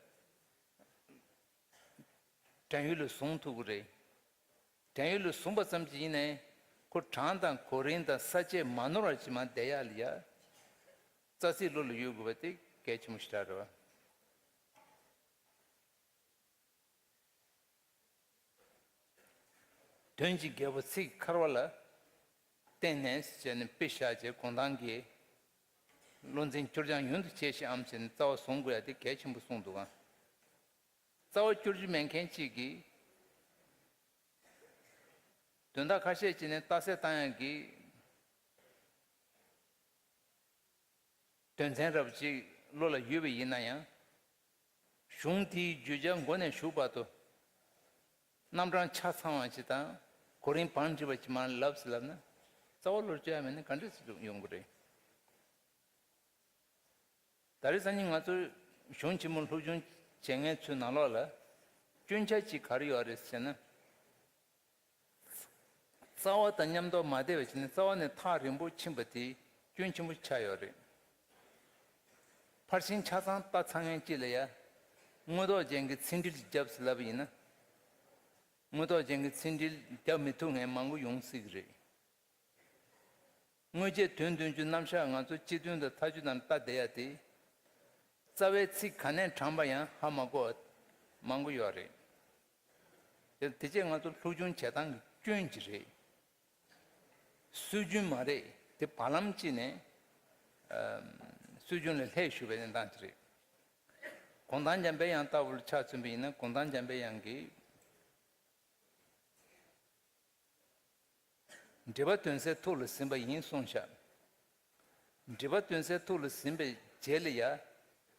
དྲན་ཡུལ་ལ་བཟུང་ཐུབ་ཀྱི་རེད། དྲན་ཡུལ་ལ་བཟུང་པ་ཙམ་གྱིས་ཡིན་ནའི་ཁོ་གྲངས་དང་གོ་རིམ་དང་ས་བཅད་མ་ནོར་བ་ཅིག་མར་བསྡད་ཡག་ལ་ཡ། རྩ་ཚིག་བློ་ལ་ཡོད་དགོས་པ་དེ་གལ་ཆེན་པོ་ཞེ་དྲག་རེད་བ། དོན་གྱི་རྒྱལ་པོ་ཚིག་འཁར་བ་ལ་བརྟེན་ནས་བྱས་ནས་དཔེ་བཞག་བྱས་གུང་ཐང་གི་བློ་འཛིན་སྐྱོར་སྦྱང་ཡུན་དུ་བྱས་ཤིང་འམ་བྱས་ནས་རྩ་བ་བཟུང་དགོས་ཡ་དེ་གལ་ཆེན་པོ་གསུངས་འདུག་ག། རྩ་བ་བསྐྱུར་རྒྱུ་མེད་མཁན་གཅིག་གིས་དོན་དག་ཁ་ཤས་བྱས་ནས་རྟགས་གསལ་བཏང་ཡག་གི་དོན་ཚན་རབ་ཅིག་བློ་ལ་ཡོད་པ་ཡིན་ན་ཡང་། གཞུང་དེའི་བརྗོད་བྱ་མགོ་ནས་མཇུག་བར་དུ་རྣམ་གྲངས་ཆ་ཚང་བ་ཅིག་དང་གོ་རིམ་བང་བསྒྲིགས་པ་ཅིག་མར་ལབ་ཟེར་ལབ་ན་རྩ་བ་བློར་འཇགས་ཡ་མེད་ན་ག་འདྲས་སེ་ཡོང་གི་རེད། ད་རེས་སང་ཉིན་ང་ཚོ་གཞུང་ཆེན་མོ་སློབ་སྦྱོང་བྱེད་མཁན་ཚོའི་ནང་ལོགས་ལ་སྐྱོན་ཆ་གཅིག་ག་རེ་ཡོད་རེད་ཟེར་ན། རྩ་བ་དང་མཉམ་དུ་མ་བསྡད་པ་བྱས་ནས་རྩ་བ་ནས་ཐག་རིང་པོ་ཕྱིན་པ་དེ་སྐྱོན་ཆེན་པོ་ཆགས་ཡོད་རེད། ཕར་ཕྱིན་ཆ་ཚང་ལྟ་ཚར་མཁན་གཅིག་ལ་ཡ། དངོས་ཐོག་ཅན་གྱི་ཚིག་འགྲེལ་ཅིག་བརྒྱབ་ཟེར་ལབ་པ་ཡིན་ན། དངོས་ཐོག་ཅན་གྱི་ཚིག་འགྲེལ་བརྒྱབ་མི་ཐུབ་མཁན་མང་པོ་ཡོང་སྲིད་ཀྱི་རེད། དངོས་བྱས་དོན་མཐུན་གྱི་རྣམ་གཞག་ང་ཚོ་སྤྱི་དོན་དང་ཐག་གཅོད་དང་ལྟ་བསྡད་ཡ་དེ། རྩ་བའི་ཚིག་ག་ནས་དྲངས་པ་ཡང་ཧ་མ་གོ་བ་མང་པོ་ཡོད་རེད། དེ་དེ་རྗེས་ང་ཚོ་སློབ་སྦྱོང་བྱེད་སྟངས་ཀྱི་སྐྱོན་ཅིག་རེད། སྲོལ་རྒྱུན་མ་རེད། དེ་བར་ལམ་གཅིག་ནས་ཨམ། སྲོལ་རྒྱུན་ལས་ལྷད་ཞུགས་པའི་གནས་སྟངས་ཅིག་རེད། གུང་ཐང་འཇམ་དཔལ་དབྱངས་ལྟ་བུ་ལ་ཆ་མཚོན་པ་ཡིན་ན། གུང་ཐང་འཇམ་དཔལ་དབྱངས་ཀྱིས། འགྲེལ་པ་དོན་གསལ་ཐུགས་ལ་ཟིན་པ་ཡིན་གསུངས་ཤག་འགྲེལ་པ་དོན་གསལ་ཐུགས་ལ་ཟིན་པའི་རྗེས་ལ་ཡ།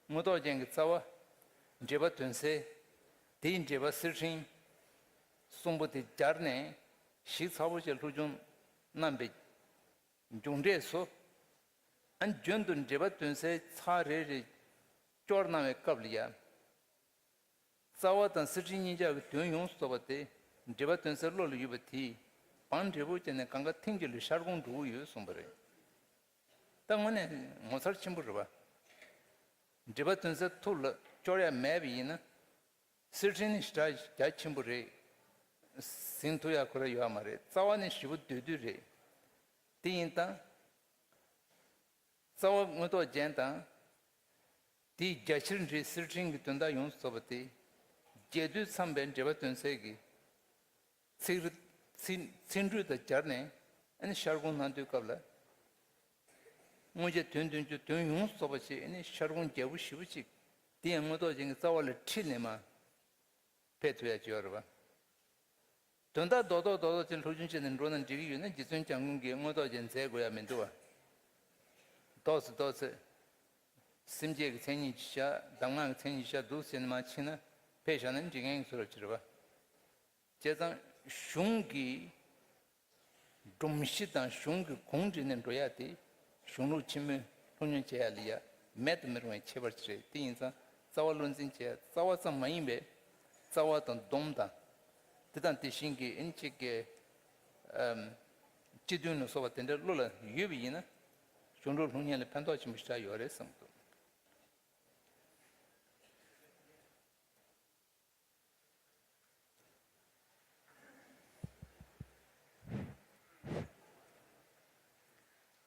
དངོས་ཐོག་ཅན་གྱི་རྩ་བ། འགྲེལ་པ་དོན་གསལ། དེའི་འགྲེལ་པ་གསེར་ཕྲེང་། གསུམ་པོ་དེ་སྦྱར་ནས་ཞིབ་ཚགས་པོ་བྱས་སློབ་སྦྱོང་གནང་པའི་མཇུག་འབྲས་སུ། ཨ། རྒྱུན་དུ་འགྲེལ་པ་དོན་གསལ་ཚར་རེ་རེ་སྐྱོར་གནང་བའི་སྐབས་ལ་ཡ། རྩ་བ་དང་གསེར་ཕྲེང་གཉིས་ཆར་གྱི་དོན་ཡོངས་སུ་རྫོགས་པ་དེ། འགྲེལ་པ་དོན་གསལ་བློ་ལ་ཡོད་པ་དེས་བང་འབྲས་བུ་བྱས་ནས་གང་ག་ཐེངས་གཅིག་ལ་ཤར་གོང་འགྲོ་གི་ཡོད་གསུངས་པ་རེད། ད་དངོས་གནས་ངོ་མཚར་ཆེན་པོ་རེད་པ། འགྲེལ་པ་དོན་གསལ་ཐུགས་ལ་སྐྱོར་ཡ་མེད་པ་ཡིན་ན། གསེར་ཕྲེང་ནི་ཞེ་དྲག་རྒྱ་ཆེན་པོ་རེད། ཟིན་ཐུབ་ཡ་ཁོ་ར་ཡོད་མ་རེད། རྩ་བ་ནི་ཞེ་པོ་འདོད་འདོད་རེད། དེ་ཡིན་ཙང་། རྩ་བ་དངོས་ཐོག་ཅན་དང་། དེའི་རྒྱ་ཆེར་འགྲེལ་གསེར་ཕྲེང་གི་དོན་དག་ཡོངས་སུ་རྫོགས་པ་དེ། རྒྱས་བསྡུས་འཚམས་པའི་འགྲེལ་པ་དོན་གསལ་གྱི་ཚིག་རིས། ཚིག་ཚིག་འགྲོས་དང་སྦྱར་ནས་ཨ་ནི་ཤར་གོང་གནང་དུས་སྐབས་ལ། དངོས་བྱས་དོན་མཐུན་གྱི་དོན་ཡོངས་སུ་རྫོགས་པ་ཞིག་ཨ་ནི་ཤར་གོང་རྒྱས་པོ་ཞེ་པོ་ཅིག་དེ་ཡང་དངོས་ཐོག་ཅན་གྱི་རྩ་བ་ལ་ཁྲིད་ནས་མར་ཕེབས་ཐུབ་ཡ་ཅིག་ཡོད་རེད་པ། དོན་དག་རྡོག་རྡོག་རྡོག་རྡོག་ཅིག་སློབ་སྦྱོང་བྱས་ནས་འགྲོ་ན་འགྲིག་གི་ཡོད་ན། རྗེ་བཙུན་འཇམ་མགོན་གྱིས་དངོས་ཐོག་ཅན་མཛད་དགོས་ཡ་མི་འདུག་པ། རྡོག་ཙེ་རྡོག་ཙེ། སེམས་བསྐྱེད་ཀྱི་མཚན་ཉིད་ཅིག་བཞག་གདམས་ངག་གི་མཚན་ཉིད་ཅིག་བཞག་འདུག་ཟེར་ནས་མར་ཕྱིན་ན་ཕེབས་བཞག་ན་འགྲིག་མཁན་གྱི་བཟོ་འདྲ་ཅིག་རེད་པ། བྱས་ཙང་གཞུང་གི་སྒྲོམ་གཞི་དང་གཞུང་གི་གོང་བསྒྲིགས་ནས་འགྲོ་ཡ་དེ་གཞུང་ལུགས་ཆེན་མོའི་སློབ་སྦྱོང་བྱེད་ཡ་ལ་ཡ་མེད་དུ་མི་རུང་བའི་ཁྱད་པར་ཅིག་རེད། དེ་ཡིན་ཙང་རྩ་བ་བློ་འཛིན་བྱེད་ཡ། རྩ་བ་ཙམ་མ་ཡིན་པའི་རྩ་བ་དང་སྡོམ་དང་། དེ་དང་དེ་བཞིན་གྱི་ཨ་ནི་གཅིག་གི་ཨམ། སྤྱི་དོན་ལ་སོགས་པ་དེ་འདྲ་བློ་ལ་ཡོད་པ་ཡིན་ན། གཞུང་ལུགས་སློབ་གཉེར་ལ་ཕན་ཐོགས་ཆེན་པོ་ཞེ་དྲག་ཡོད་རེད་བསམ་གྱི་འདུག་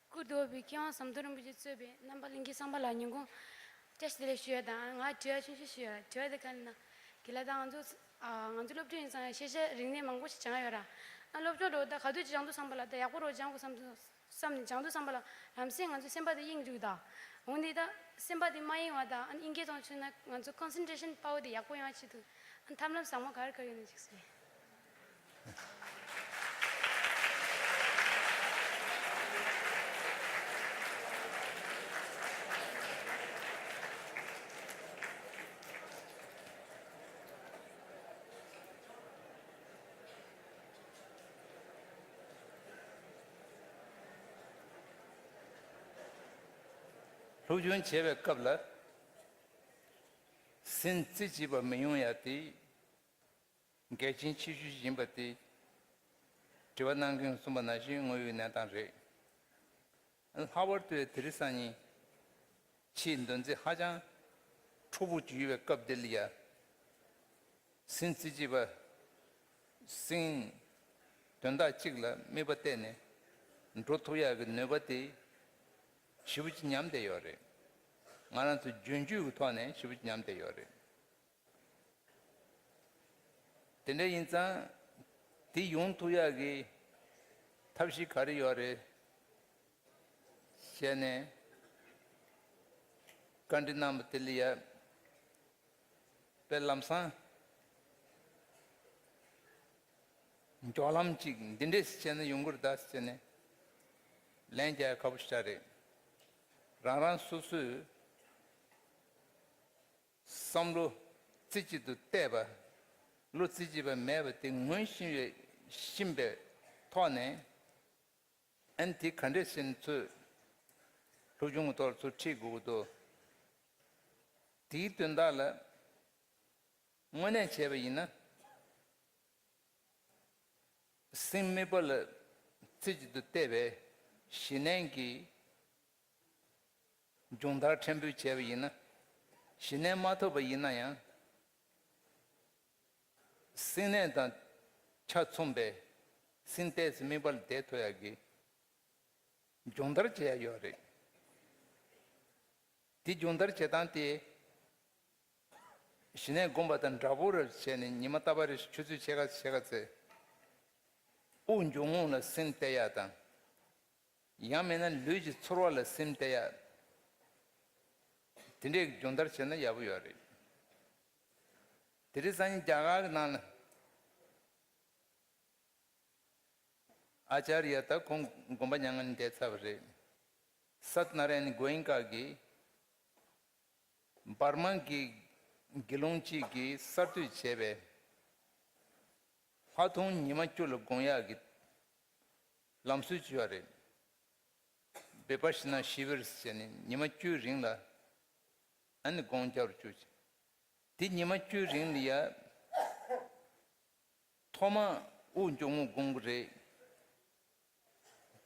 སྐུ་བདེ་བའི་མཁས་དབང་ཟམ་གདོང་རིན་པོ་ཆེ་གཙོས་པའི་རྣམ་པ་ལྷན་རྒྱས་ཚང་མ་ལ་ཉིན་གུང་བཀྲ་ཤིས་བདེ་ལེགས་ཞུ་ཡ་དང་། ང་དྲི་བ་ཆུང་ཆུང་ཞུ་ཡ། དྲི་བ་དེ་ག་རེ་ན། རྒན་ལགས། ད་ང་ཚོ་ཨ། ང་ཚོ་སློབ་ཕྲུག་ཡིན་ཙང་ཤེས་བྱ་རིག་གནས་མང་པོ་ཞིག་སྦྱང་ཡོད་ར། ཨ། སློབ་སྦྱོང་འགྲོ་ད་ག་དུས་སྦྱང་དུས་ཙམ་པ་ལ་ད་ཡག་པོ་རོ་སྦྱང་དགོས་བསམ་དུས། བསམ་ནས་སྦྱང་དུས་ཙམ་པ་ལ་ལམ་སེང་ང་ཚོའི་སེམས་པ་དེ་གཡེང་འགྲོ་གི་ད། འོ་ནི་ད་སེམས་པ་དེ་མ་གཡེང་བ་དང་། ཨ་ནི་དབྱིན་སྐད་ཐོག་མཚོན་ན་ང་ཚོ་concentration power དེ་ཡག་པོ་ཡོང་བ་ཆེད་དུ། ཨ་ནི་ཐབས་ལམ་བཟང་པོ་ག་རེ་ག་རེ་ཡོད་ན་ཅིག་གསུངས། སློབ་སྦྱོང་བྱེད་པའི་སྐབས་ལ་སེམས་རྩེ་གཅིག་པ་མི་ཡོང་ཡ་དེ་གལ་ཆེན་ཆེ་ཤོས་ཤིག་ཡིན་པ་དེ་དྲི་བ་གནང་མཁན་གསུངས་པ་ནང་བཞིན་དངོས་ཡོད་གནས་སྟངས་རེད། ལྷག་པར་དུ་དེ་རིང་སང་ཉིན་ཆེས་འདོན་ཚིག་ཧ་ཅང་འཁྲུག་པོ་ཅིག་ཡོད་པའི་སྐབས་འདི་ལ་ཡ། སེམས་རྩེ་གཅིག་པ། སེམས་དོན་དག་གཅིག་ལ་དམིགས་པ་གཏད་ནས་འགྲོ་ཐུབ་ཡག་གི་ནུས་པ་དེ་ཞེ་པོ་ཅིག་ཉམས་བསྡད་ཡོད་རེད། ང་རང་ཚོ་རྒྱུན་སྤྱོད་ཀྱི་ཐོག་ནས་ཞེ་པོ་ཅིག་ཉམས་བསྡད་ཡོད་རེད། དེ་འདྲ་ཡིན་ཙང་དེ་ཡོང་ཐུབ་ཡག་གི་ཐབས་ཤེས་ག་རེ་ཡོད་རེད་བྱས་ནས་བཀའ་འདྲི་གནང་བ་དེ་ལ་ཡ། དཔེ་ལམ་སང་མགྱོགས་ལམ་གཅིག་འདི་འདྲས་བྱས་ན་ཡོང་གི་རེད་ད་ཟེར་ནས་ལན་རྒྱག་ཡ་ཁག་པོ་ཞེ་དྲག་རེད། རང་རང་སོ་སོས་བསམ་བློ་རྩེ་གཅིག་ཏུ་གཏད་པ། བློ་རྩེ་གཅིག་པ་མེད་པ་དེ་ངོས་ཤེས་པའི་ཤེས་པའི་ཐོག་ནས། ཨ་ནི་དེ་ག་འདྲས་ཟེར་ན་ཚུར་སློབ་སྦྱོང་གི་ཐོག་ལ་ཚུར་ཁྲིད་དགོས་ཀྱི་འདུག་དེའི་དོན་དག་ལ་དངོས་གནས་བྱས་པ་ཡིན་ན། སེམས་དམིགས་པ་ལ་ རྩེ་གཅིག་ཏུ་གཏད་པའི་ཞི་གནས་ཀྱི་སྦྱོང་བརྡར་ཕྲན་བུ་བྱས་པ་ཡིན་ན། ཞི་གནས་མ་ཐོབ་པ་ཡིན་ན་ཡང་སེམས་གནས་དང་ཆ་མཚུངས་པའི་སེམས་གཏད་ཚེ་དམིགས་པ་ལ་བསྡད་ཐུབ་ཡག་གི་སྦྱོང་བརྡར་བྱེད་ཡག་ཡོད་རེད། དེ་སྦྱོང་བརྡར་བྱེད་སྟངས་དེ། ཞི་གནས་སྒོམ་པ་དང་འདྲ་པོ་རེ་བྱས་ནས་ཉི་མ་རྟག་པ་རེ་ཆུ་ཚོད་ཕྱེད་ཀ་ཕྱེད་ཀ་ཙམ་དབུགས་འབྱུང་རྔུབ་ལ་སེམས་གཏད་ཡག་དང་། ཡང་མིན་ན་ལུས་ཀྱི་ཚོར་བ་ལ་སེམས་གཏད་ཡག་དེ་འདྲའི་སྦྱོང་བརྡར་བྱས་ན་ཡག་པོ་ཡོད་རེད། དེ་རིང་སང་ཉིན་རྒྱ་གར་གྱི་ནང་ལ་ཨ་ཅར་ཡ་ད་ཁོང་དགོངས་པ་མྱ་ངན་ལས་འདས་ཚར་བ་རེད། སཏ་ནཱ་ར་ཡན་གོ་ཨིན་ཀ་གིས། འབར་མ་གི་དགེ་སློང་གཅིག་གིས་གསར་གཏོད་བྱས་པའི་ལྷག་མཐོང་ཉི་མ་བཅུ་ལ་སྒོམ་ཡག་གི་ལམ་སྲོལ་ཅིག་ཡོད་རེད། བི་པ་ཤི་ན་ཤི་བིར་ཟེར་ནས་ཉི་མ་བཅུའི་རིང་ལ་ཨ་ནི་སྒོམ་རྒྱག་རུ་བཅུག་ཅིང་། དེ་ཉི་མ་བཅུའི་རིང་ལ་ཡ། ཐོག་མར་དབུགས་འབྱུང་རྔུབ་སྒོམ་གྱི་རེད།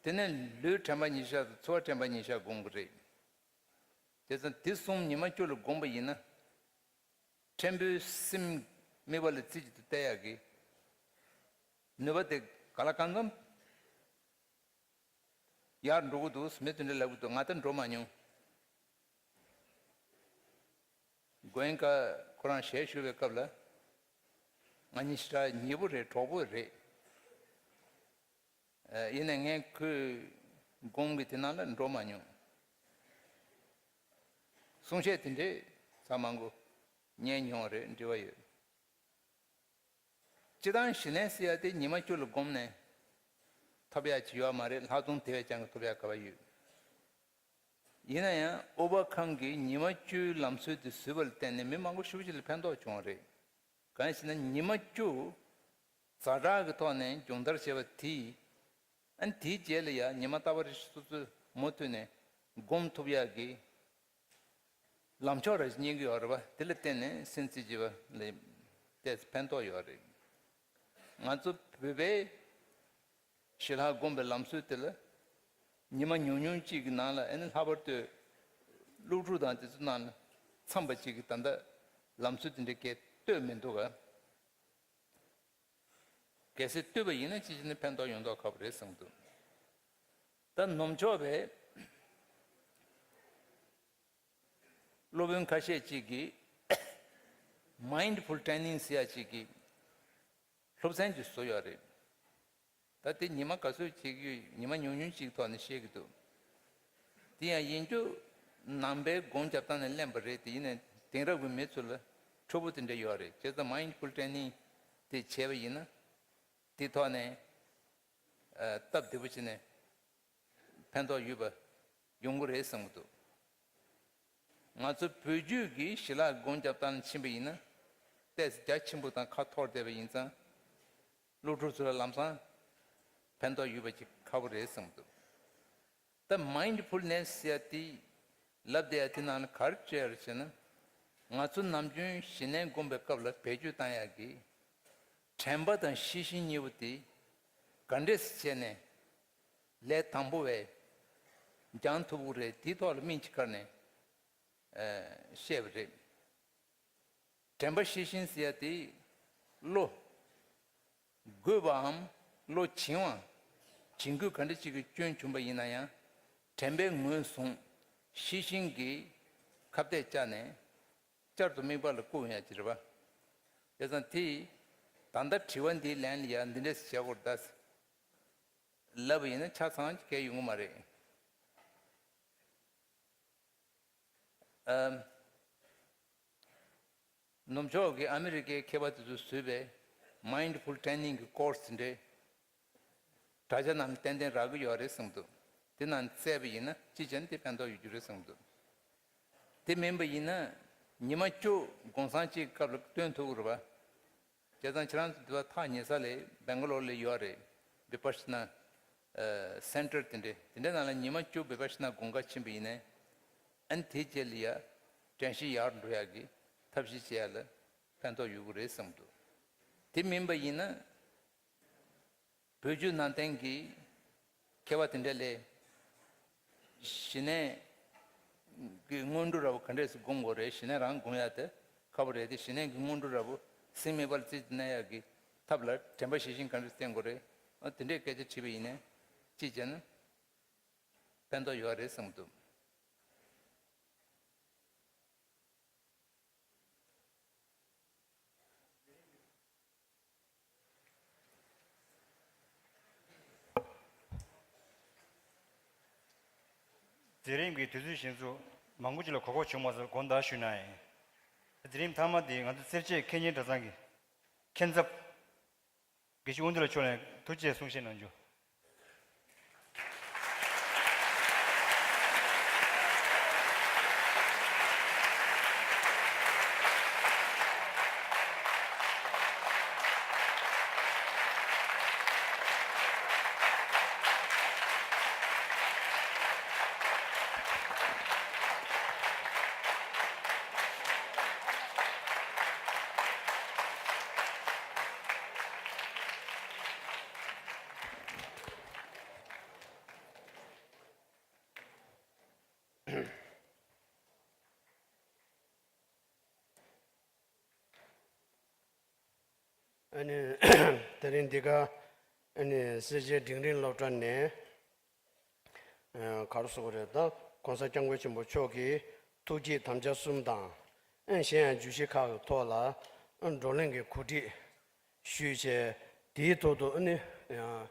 དེ་ནས་ལུས་དྲན་པ་ཉིད་བཞག་དང་ཚོར་བ་དྲན་པ་ཉིད་བཞག་སྒོམ་གྱི་རེད། དེ་ཙང་དེ་གསུམ་ཉི་མ་བཅུ་ལ་སྒོམ་པ་ཡིན་ན། ཕྲན་བུའི་སེམས་དམིགས་པ་ལ་རྩེ་གཅིག་ཏུ་གཏད་ཡག་གི་ནུས་པ་དེ་ག་ལ་གང་འཚམ་ཡར་འགྲོ་གི་འདུག་མི་དེ་འདྲ་ལབ་གི་འདུག་ང་ད་འགྲོ་མ་མྱོང་། མགོན་ཀ་ཁོ་རང་ཞལ་བཞུགས་པའི་སྐབས་ལ། ང་གཉིས་ཞེ་དྲག་ཉེ་པོ་རེད། གྲོགས་པོ་རེད། ཨ། ཡིན་ནའི་ངས་ཁོའི་སྒོམ་གྱི་དེ་ནང་ལ་འགྲོ་མ་མྱོང་། གསུང་བཤད་དེ་འདྲས་ཚང་མ་མགོ་ཉན་མྱོང་བ་རེད། འདྲི་བ་ཡོད། སྤྱིར་བཏང་ཞི་གནས་ཟེར་ཡ་དེ་ཉི་མ་བཅུ་ལ་བསྒོམས་ནས་ཐོབ་ཡ་ཅིག་ཡོད་མ་རེད། ལྷག་མཐོང་དེ་བས་ཀྱང་ཐོབ་ཡ་ག་བ་ཡོད། ཡིན་ན་ཡང་ཨུ་པ་ཁང་གིས་ཉི་མ་བཅུའི་ལམ་སྲོལ་དེ་བཟོས་པ་ལ་བརྟེན་ནས་མི་མང་པོ་ཞེ་པོ་ཅིག་ལ་ཕན་ཐོགས་བྱུང་བ་རེད། གང་ཡིན་ཟེར་ན་ཉི་མ་བཅུ་ཛ་དྲག་གི་ཐོག་ནས་སྦྱོང་བརྡར་བྱས་པ་དེས། ཨ་ནི་དེའི་རྗེས་ལ་ཡང་ཉི་མ་རྟག་པ་རེ་སོ་སོས་མུ་མཐུད་ནས་སྒོམ་ཐུབ་ཡག་གི་ལམ་ཕྱོགས་རེ་རྙེད་ཀྱི་ཡོད་རེད་པ། དེ་ལ་བརྟེན་ནས་སེམས་རྩེ་གཅིག་པ་ལ་ཏོག་ཙམ་ཕན་ཐོགས་ཡོད་རེད། ང་ཚོ་བོད་པའི་ཞི་ལྷག་སྒོམ་པའི་ལམ་སྲོལ་དེ་ལ་ཉི་མ་ཉུང་ཉུང་གཅིག་གི་ནང་ལ། ཨ་ནི་ལྷག་པར་དུ་སློབ་ཕྲུག་དང་དེ་ཚོ་ནང་ལ་འཚམས་པ་གཅིག་གིས་ད་ལྟ་ལམ་སྲོལ་དེ་འདྲ་གས་བཏོད་མི་འདུག་ག་གལ་སྲིད་བཏོད་པ་ཡིན་ན་ཅི་བྱས་ནས་ཕན་ཐོགས་ཡོང་མདོག་ཁ་པོ་རེད་བསམ་གྱི་འདུག་ད་ནུབ་ཕྱོགས་པའི་སློབ་དཔོན་ཁ་ཤས་ཅིག་གིས་མའིན་ཌི་ཕུལ་ཊེན་ནིང་ཟེར་ཡ་ཅིག་གི་སློབ་ཚན་ཅིག་བཟོས་ཡོད་རེད། ད་དེ་ཉི་མ་ག་ཚོད་བྱེད་ཀྱི་ཡོད། ཉི་མ་ཉུང་ཉུང་ཅིག་ཐོག་ནས་བཤད་ཀྱི་འདུག་དེ་ཡང་ཡིན་རྒྱུ་ནང་པའི་སྒོམ་རྒྱབ་སྟངས་ནས་ལེན་པ་རེད། དེ་ཡིན་ནའི་དེང་རབས་ཀྱི་མི་ཚོ་ལ་འཕྲོད་པོ་དེ་འདྲ་ཡོད་རེད། བྱས་ཙང་མའིན་ཌི་ཕུལ་ཊེན་ནིང་དེ་བྱས་པ་ཡིན་ན། དེ་ཐོག་ནས་ཨ། སྟབས་བདེ་པོ་བྱས་ནས་ཕན་ཐོགས་ཡོད་པ་ཡོང་གི་རེད་བསམ་གྱི་འདུག་ང་ཚོ་བོད་བརྒྱུད་ཀྱི་ཞི་ལྷག་སྒོམ་རྒྱབ་སྟངས་ཕྱིན་པ་ཡིན་ན་ཏོག་ཙམ་རྒྱ་ཆེན་པོ་དང་ཁ་འཐོར་བསྡད་པ་ཡིན་ཙང་། སློབ་ཕྲུག་ཚོ་ལ་ལམ་སང་ཕན་ཐོགས་ཡོད་པ་ཅིག་ཁག་པོ་རེད་བསམ་གྱི་འདུག་ད་མའིན་ཌི་ཕུལ་ནེས་ཟེར་ཡ་དེ་ལབ་བསྡད་ཡ་དེ་ནང་ལ་ག་རེ་བྱས་ཡོད་རེད་ཟེར་ན། ང་ཚོ་ནམ་རྒྱུན་ཞི་གནས་སྒོམ་པའི་སྐབས་ལ་བེད་སྤྱོད་བཏང་ཡག་གི་དྲན་པ་དང་ཤེས་བཞིན་གཉིས་པོ་དེ་ག་འདྲས་སེ་བྱས་ནས་ལས་དང་པོ་བས་སྦྱང་ཐུབ་ཀྱི་རེད། དེའི་ཐོག་ལ་སྨིན་ཅིག་བཀར་ནས་ཨ། བཤད་པ་རེད། དྲན་པ་ཤེས་བཞིན་ཟེར་ཡ་དེ་བློ་རྒོད་པའམ་བློ་བྱིང་བ། བྱིང་རྒོད་ག་འདྲ་ཅིག་གི་སྐྱོན་བྱུང་པ་ཡིན་ན་ཡང་དྲན་པའི་ངོས་བཟུང་ཤེས་བཞིན་གྱིས་ཁ་གཏད་བཅག་ནས་བསྐྱར་དུ་དམིགས་པ་ལ་བཀུག་ཡ་ཅིག་རེད་པ། བྱས་ཙང་དེས་ད་ལྟ་དྲི་བ་འདིའི་ལན་ལ་ཡ་འདི་འདྲས་བྱེད་དགོས་རེད་ད་ལབ་པ་ཡིན་ན་ཆ་ཚང་གལ་ཡོང་གི་མ་རེད། ཨམ། ནུབ་ཕྱོགས་ཀྱི་ཨ་མི་རི་ཀའི་མཁས་པ་དེ་ཚོས་བཟོས་པའི་མའིན་ཌི་ཕུལ་ཊེན་ནིང་གི་ཀོར་སི་འདྲའི་དྲ་རྒྱ་ནང་ལ་ཏན་ཏན་རག་གི་ཡོད་རེད་བསམ་འདུག་དེ་ནང་བཙལ་བ་ཡིན་ན་ཅི་བྱས་ན་དེ་ཕན་ཐོགས་ཡོད་རྒྱུ་རེད་བསམ་འདུག་དེ་མིན་པ་ཡིན་ན་ཉི་མ་བཅུ་སྒོམ་སྲུང་གཅིག་གི་སྐབས་ལ་སྟོན་ཐུབ་ཀྱི་རེད་པ། བྱས་ཙང་ཁྱེད་རང་ཚོ་འདི་བ་ཐག་ཉེ་ས་ལ་སྦེང་ག་ལོར་ལ་ཡོད་རེད། བི་པ་ཤི་ན་ཨ། སེན་ཊར་དེ་འདྲ། དེ་འདྲའི་ནང་ལ་ཉི་མ་བཅུ་བི་པ་ཤི་ན་སྒོམ་ག་ཕྱིན་པ་ཡིན་ནའི། ཨ་ནི་དེའི་རྗེས་ལ་ཡ་དྲན་ཤེས་ཡར་འགྲོ་ཡག་གི་ཐབས་ཤེས་བྱེད་ཡག་ལ་ཕན་ཐོགས་ཡོད་ཀྱི་རེད་བསམ་འདུག་དེ་མིན་པ་ཡིན་ན། བོད་བརྒྱུད་ནང་བསྟན་གྱི་ མཁས་པ་དེ་འདྲ་ལས། གཞི་གནས་ཀྱི་སྔོན་འགྲོ་འདྲ་པོ་ག་འདྲས་སེ་སྒོམ་དགོས་རེད། གཞི་གནས་རང་སྒོམ་ཡ་དེ་ཁག་པོ་རེད་དེ། གཞི་གནས་ཀྱི་སྔོན་འགྲོ་འདྲ་པོ་སེམས་མེད་པར་རྩིས་གནང་ཡ་གི་ཐབས་ལ་དྲན་པ་ཞི་ཞིང་ག་འདྲས་བསྟེན་དགོས་རེད། ཨ་དེ་འདྲས་སྐད་ཆ་དྲིས་པ་ཡིན་ནའི་ཅིག་བྱས་ན་ཕན་ཐོགས་ཡོད་རེད་བསམ་གྱི་འདུག་མཛད་རིམ་གྱི་དུས་ཚོད་ཞིག་ཚུ་མང་པོ་ཅིག་ལ་གོ་སྐབས་བྱུང་མ་སོང་། དགོངས་དག་ཞུ་ན་ཡིན། མཛད་རིམ་མཐའ་མ་འདི་ང་ཚོ་སེར་བྱེས་མཁས་སྙན་གྲྭ་ཚང་གི་མཁན་ཚབ་དགེ་བཤེས་དབང་འདུས་ལགས་མཆོག་ནས་ཐུགས་རྗེ་ཆེ་གསུང་བཤད་གནང་རྒྱུ། ཨ་ནི་དེ་རིང་འདི་ག་ཨ་ནི་སེར་བྱེས་འབྲིང་རིམ་སློབ་གྲྭ་ནས་ཨ་ག་རེ་ཟེར་དགོས་རེད། ད་༸གོང་ས་༸སྐྱབས་མགོན་ཆེན་པོ་མཆོག་གི་ཐུགས་བསྐྱེད་དམ་བཅའ་གསུམ་དང་། ཨ་གཞན་ཡང་བརྗོད་གཞི་ཁག་གི་ཐོག་ལ་ཨ་བགྲོ་གླེང་གི་གོ་སྒྲིག་ཞུས་བྱས། དེའི་ཐོག་ཏུ་ཨ་ནི་ཡང་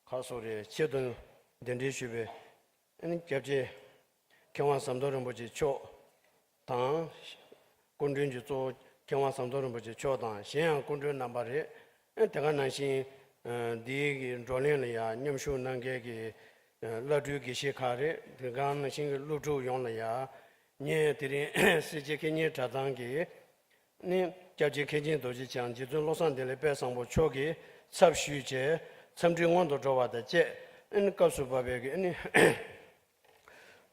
ཁ་སོ་རེ་ཆེད་དུ་གདན་འདྲེན་ཞུས་པའི་ཨ་ནི་སྐྱབས་རྗེ་མཁས་དབང་ཟམ་གདོང་རིན་པོ་ཆེ་མཆོག་དང་། སྐུ་མགྲོན་གྱི་གཙོ་བོ་མཁས་དབང་ཟམ་གདོང་རིན་པོ་ཆེ་མཆོག་དང་། གཞན་ཡང་སྐུ་མགྲོན་རྣམ་པ་རེད། ཨ་དེ་ག་ནང་བཞིན་ཨ་འདིའི་གི་བགྲོ་གླེང་ལ་ཡང་མཉམ་ཞུགས་གནང་མཁན་གྱི་ཨ་བླ་སྤྲུལ་དགེ་བཤེས་ཁག་རེད། དེ་ག་ནང་བཞིན་གྱི་སློབ་ཕྲུག་ཡོངས་ལ་ཡང་། ངས་དེ་རིང་སེར་བྱེས་མཁས་སྙན་གྲྭ་ཚང་གི་ནི་སྐྱབས་རྗེ་མཁན་ཆེན་རྡོ་རྗེ་འཆང་རྗེ་བཙུན་བློ་བཟང་བདེ་ལེགས་དཔལ་བཟང་པོ་མཆོག་གིས་ཚབ་ཞུས་བྱས་འཚམས་འདྲི་སྔོན་དུ་འགྲོ་བ་དང་བཅས། ཨ་ནི་སྐབས་སུ་བབས་པའི་གི་ཨ་ནི་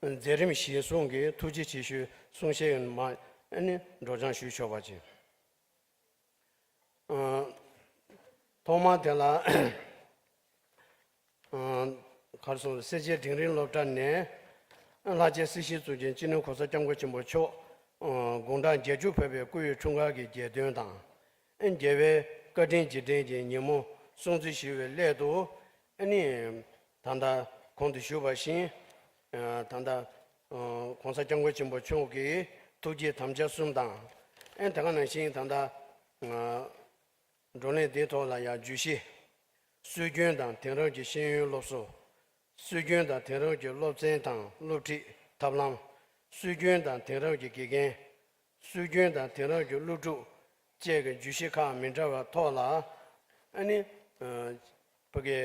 མཛད་རིམ་གཞིར་བཟུང་གིས་ཐུགས་རྗེ་ཆེ་ཞུའི་གསུང་བཤད་མ་ཨ་ནི་སྒྲོག་སྦྱང་ཞུས་ཆོག་པ་བྱས། ཨ་ཐོག་མར་དེ་ལ་ཨ་གར་སོང་སེར་བྱེས་འབྲིང་རིམ་སློབ་གྲྭ་ནས་ལྷ་རྗེ་སྲིད་ཞིའི་གཙུག་རྒྱན་སྤྱི་ནོར་༸གོང་ས་༸སྐྱབས་མགོན་ཆེན་པོ་མཆོག་ཨ་དགུང་གྲངས་བརྒྱད་ཅུ་ཕེབས་པའི་སྐུའི་འཁྲུངས་སྐར་གྱི་རྒྱལ་སྟོན་དང་། ཨ་རྒྱལ་བའི་བཀའ་དྲིན་རྗེས་དྲན་གྱི་ཉིན་མོ་སྲུང་བརྩི་ཞུ་བའི་སླད་དུ། ཨ་ནི་ད་ལྟ་གོང་དུ་ཞུས་པ་བཞིན་ཨ་ད་ལྟ་༸གོང་ས་༸སྐྱབས་མགོན་ཆེན་པོ་མཆོག་གི་ཐུགས་བསྐྱེད་དམ་བཅའ་གསུམ་དང་། ཨ་དེ་ག་ནང་བཞིན་ད་ལྟ་བགྲོ་གླེང་འདིའི་ཐོག་ལ་ཡང་བརྗོད་གཞི། སྲོལ་རྒྱུན་དང་དེང་རབས་ཀྱི་ཤེས་ཡོན་སློབ་གསོ། སྲོལ་རྒྱུན་དང་དེང་རབས་ཀྱི་སློབ་ཚན་དང་སློབ་ཁྲིད་ཐབས་ལམ། སྲོལ་རྒྱུན་དང་དེང་རབས་ཀྱི་དགེ་རྒན། སྲོལ་རྒྱུན་དང་དེང་རབས་ཀྱི་སློབ་ཕྲུག་བཅས་ཀྱི་བརྗོད་གཞི་ཁག་མི་འདྲ་བའི་ཐོག་ལ་ཨ་ནི་ཨ་ཕ་གིའི་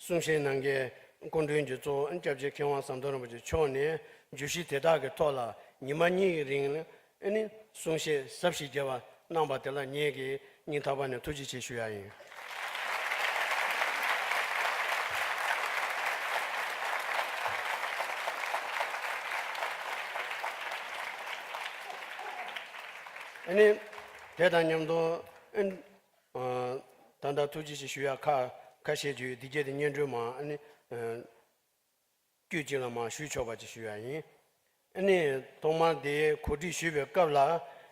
གསུང་བཤད་གནང་མཁན་སྐུ་མགྲོན་གྱི་གཙོ་བོ་སྐྱབས་རྗེ་མཁས་དབང་ཟམ་གདོང་རིན་པོ་ཆེ་མཆོག་ནས་བརྗོད་གཞི་དེ་དག་གི་ཐོག་ལ་ཉི་མ་གཉིས་ཀྱི་རིང་ལ་ཨ་ནི་གསུང་བཤད་ཟབ་ཞིང་རྒྱས་པ་གནང་བ་དེ་ལ་ངེད་ཀྱིས་སྙིང་ཐག་པ་ནས་ཐུགས་རྗེ་ཆེ་ཞུ་ཡ་ཡིན། ཨ་ནི་དེ་དང་མཉམ་དུ་ཨ་ནི། ཨ་ད་ལྟ་ཐུགས་རྗེ་ཆེ་ཞུ་ཡ་ཁ་ཁ་ཤས་ཅིག་ཡོད། འདི་གྱད་དེ་སྙན་སྒྲོན་མ་ཨ་ནི་ཨ་དཀྱུས་གཅིག་ལ་མ་ཞུས་ཆོག་པ་ཅིག་ཞུ་ཡ་ཡིན། ཨ་ནི་ཐོག་མར་དེའི་གོ་སྒྲིག་ཞུས་པའི་སྐབས་ལ་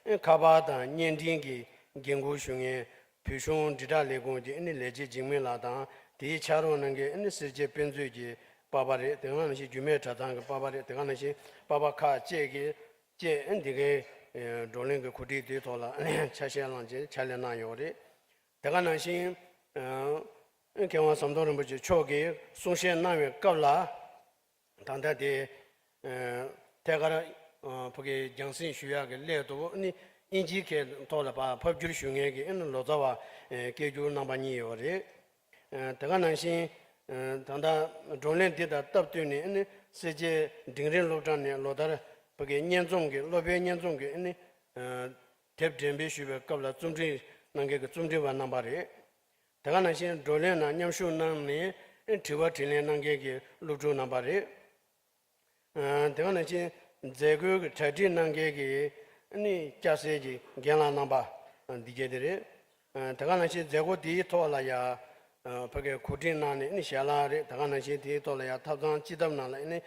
ཨ་ཁ་པར་དང་བརྙན་འཕྲིན་གྱི་འགན་འཁུར་ཞུ་མཁན་བོད་གཞུང་དྲིལ་བསྒྲགས་ལས་ཁུངས་ཀྱི་ཨ་ནི་ལས་བྱེད་འཇིགས་མེད་ལགས་དང་། དེའི་ཕྱག་རོགས་གནང་མཁན་ཨ་ནི་སེར་བྱེས་དཔེ་མཛོད་ཀྱི་པ་ཕ་རེད། དེ་ག་ནང་བཞིན་རྒྱུད་སྨད་གྲྭ་ཚང་གི་པ་ཕ་རེད། དེ་ག་ནང་བཞིན་པ་ཕ་ཁག་བཅས་ཀྱིས་བཅས་ཨ་འདི་གའི་ཨ་བགྲོ་གླེང་གི་གོ་སྒྲིག་དེའི་ཐོག་ལ་ཨ་ནི་ཆ་ཤས་བླངས་བྱས་ཕྱག་ལས་གནང་ཡོད་རེད། དེ་ག་ནང་བཞིན་ཨ་མཁས་དབང་ཟམ་གདོང་རིན་པོ་ཆེ་མཆོག་གིས་གསུང་བཤད་གནང་བའི་སྐབས་ལ། ད་ལྟ་དེ་ཨ་ཐད་ཀར་ཨ་ཕ་གིའི་རྒྱང་སྲིང་ཞུ་ཡག་གི་སླད་དུ་ཨ་ནི་དབྱིན་ཇིའི་སྐད་ཐོག་ལ་ཕར་ཕབ་བསྒྱུར་ཞུ་མཁན་གྱི་ཨ་ནི་ལོ་ཙཱ་བ་ཨ་སྐད་སྒྱུར་རྣམ་པ་གཉིས་ཡོད་རེད། ཨ་དེ་ག་ནང་བཞིན་ཨ་ད་ལྟ་བགྲོ་གླེང་འདི་དང་སྟབས་བསྟུན་ནས་ཨ་ནི་སེར་བྱེས་འབྲིང་རིམ་སློབ་གྲྭ་ནས་ལོ་ལྟར་ཕ་གིའི་སྙན་རྩོམ་གྱི་སློབ་དཔོན་སྙན་རྩོམ་གྱི་ཨ་ནི་ཨ་དེབ་འགྲེམས་སྤེལ་ཞུ་བའི་སྐབས་ལ་རྩོམ་སྒྲིག་གནང་མཁན་གྱི་རྩོམ་སྒྲིག་པ་རྣམ་པ་རེད། དེ་ག་ནང་བཞིན་བགྲོ་གླེང་ནང་མཉམ་ཞུགས་གནང་ནས་དྲི་བ་དྲིས་ལན་གནང་མཁན་གྱི་སློབ་ཕྲུག་རྣམ་པ་རེད། ཨ་དེ་ག་ནང་བཞིན་མཛད་སྒོའི་གྲ་སྒྲིག་གནང་མཁན་གྱི་ཨ་ནི་སྐྱ་སེར་གྱི་རྒན་ལགས་རྣམ་པ་འདི་གྱད་དེ་རེད། ཨ་དེ་ག་ནང་བཞིན་མཛད་སྒོ་འདིའི་ཐོག་ལ་ཡ་ ཕ་གིའི་གོ་སྒྲིག་གནང་ནས་ཨ་ནི་ཞལ་ལག་རེད། ད་ག་ནང་བཞིན་དེའི་ཐོག་ལ་ཡང་ཐབ་ཚང་སྤྱི་ཐབ་ནང་ལ་ཨ་ནི་